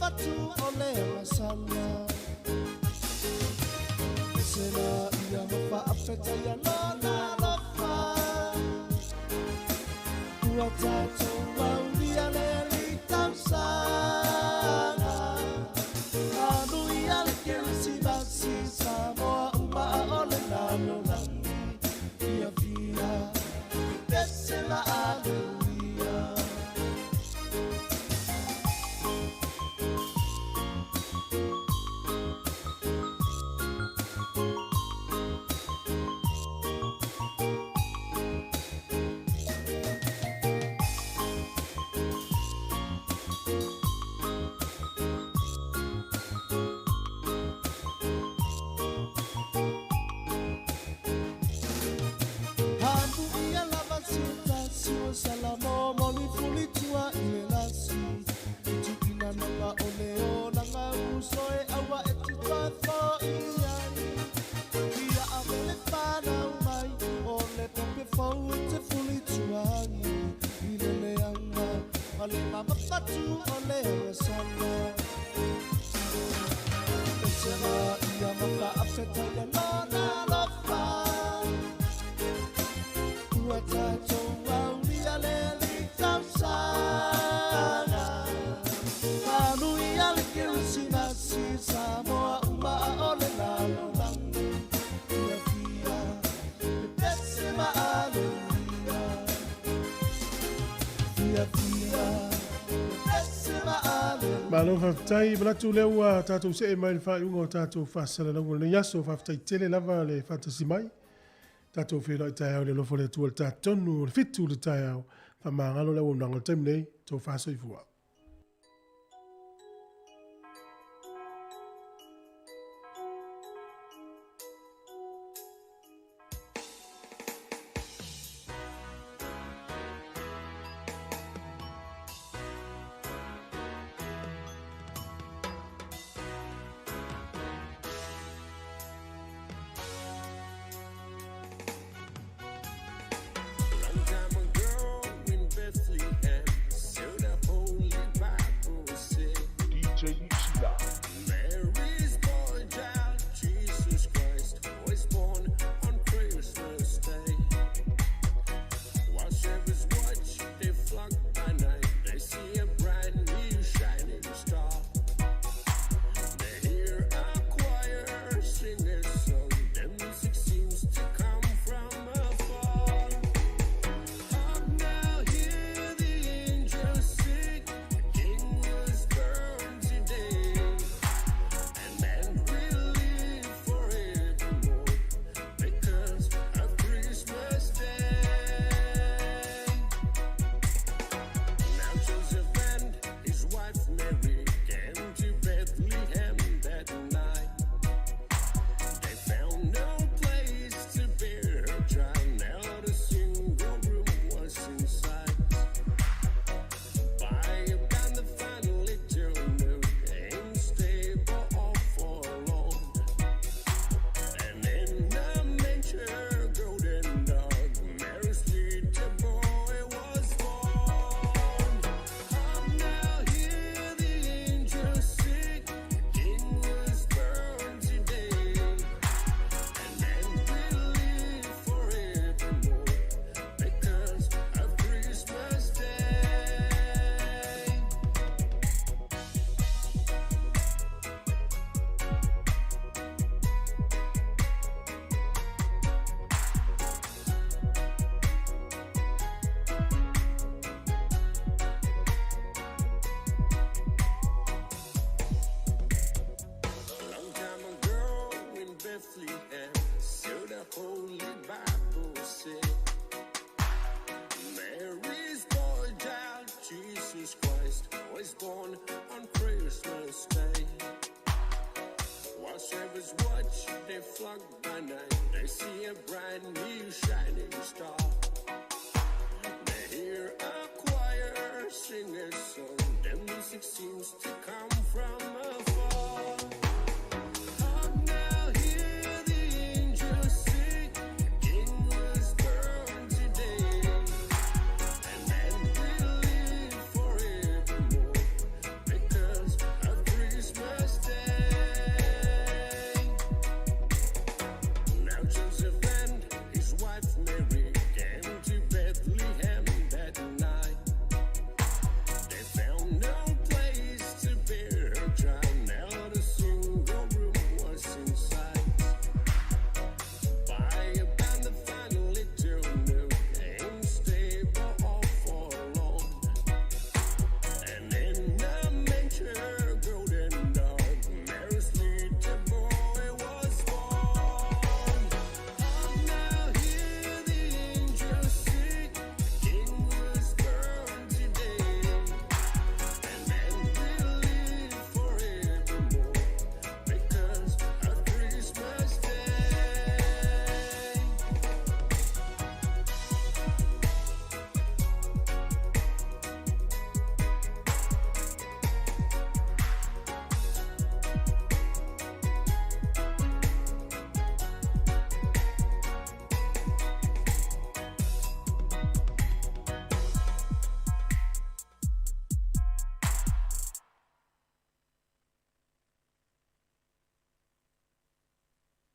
mamafatu o le agasala. Pesela ia mafaafeta ia lona alofa. Ua tatou aulia le alii tausaga. Anuia le Kerisimasi Samoa uma a o le lalolagi. Fia fia, pese ma aleluia. Anuia lava se tasi o Salamo moli fuli tua i le lasi. I tuina noga o le olaga uso e aua e te toefo i ai. Ia avele whanau mai o le pope fau e te fuli tuangi. I le leanga ma le mamafatu o le agasala. Pesera ia mafaafeta ia lona alofa. Ua tatou aulia le alii tausaga. Anuia le Kerisimasi Samoa uma a o le lalolagi. Fia fia, pepese ma aleluia. Fia fia, pepese ma aleluia. Malo faafetai manatu lea ua tatou see mai le faaiuga o tatou faasalalauga o lenei aso. Faafetai tele lava le faatasi mai. Tatou feiloai taeao i le alofa o le Atua i le tatonu o le 7 le taeao. Faamagalo le auaunaga o le taimi nei, tofa soifua. Long time ago in Bethlehem, so the Holy Bible said, DJ Muxia. Mary's boy child, Jesus Christ, was born on Christmas Day. While shepherds watch their flock by night, they see a bright new shining star. They hear a choir sing a song. The music seems to come from afar. Hark now, hear the angels sing. The King was born today, and man will live forevermore because of Christmas Day. Now Joseph and his wife Mary came to Bethlehem that night. They found no place to bear her child. Not a single room was in sight. By about the final little nook in stable all forlorn. And in a manger, golden dog, Mary's little boy was born. Hark now, hear the angels sing. The King was born today, and man will live forevermore because of Christmas Day. Long time ago in Bethlehem, so the Holy Bible said, Mary's boy child, Jesus Christ, was born on Christmas Day. While shepherds watch their flock by night, they see a bright new shining star. They hear a choir sing a song. The music seems to come from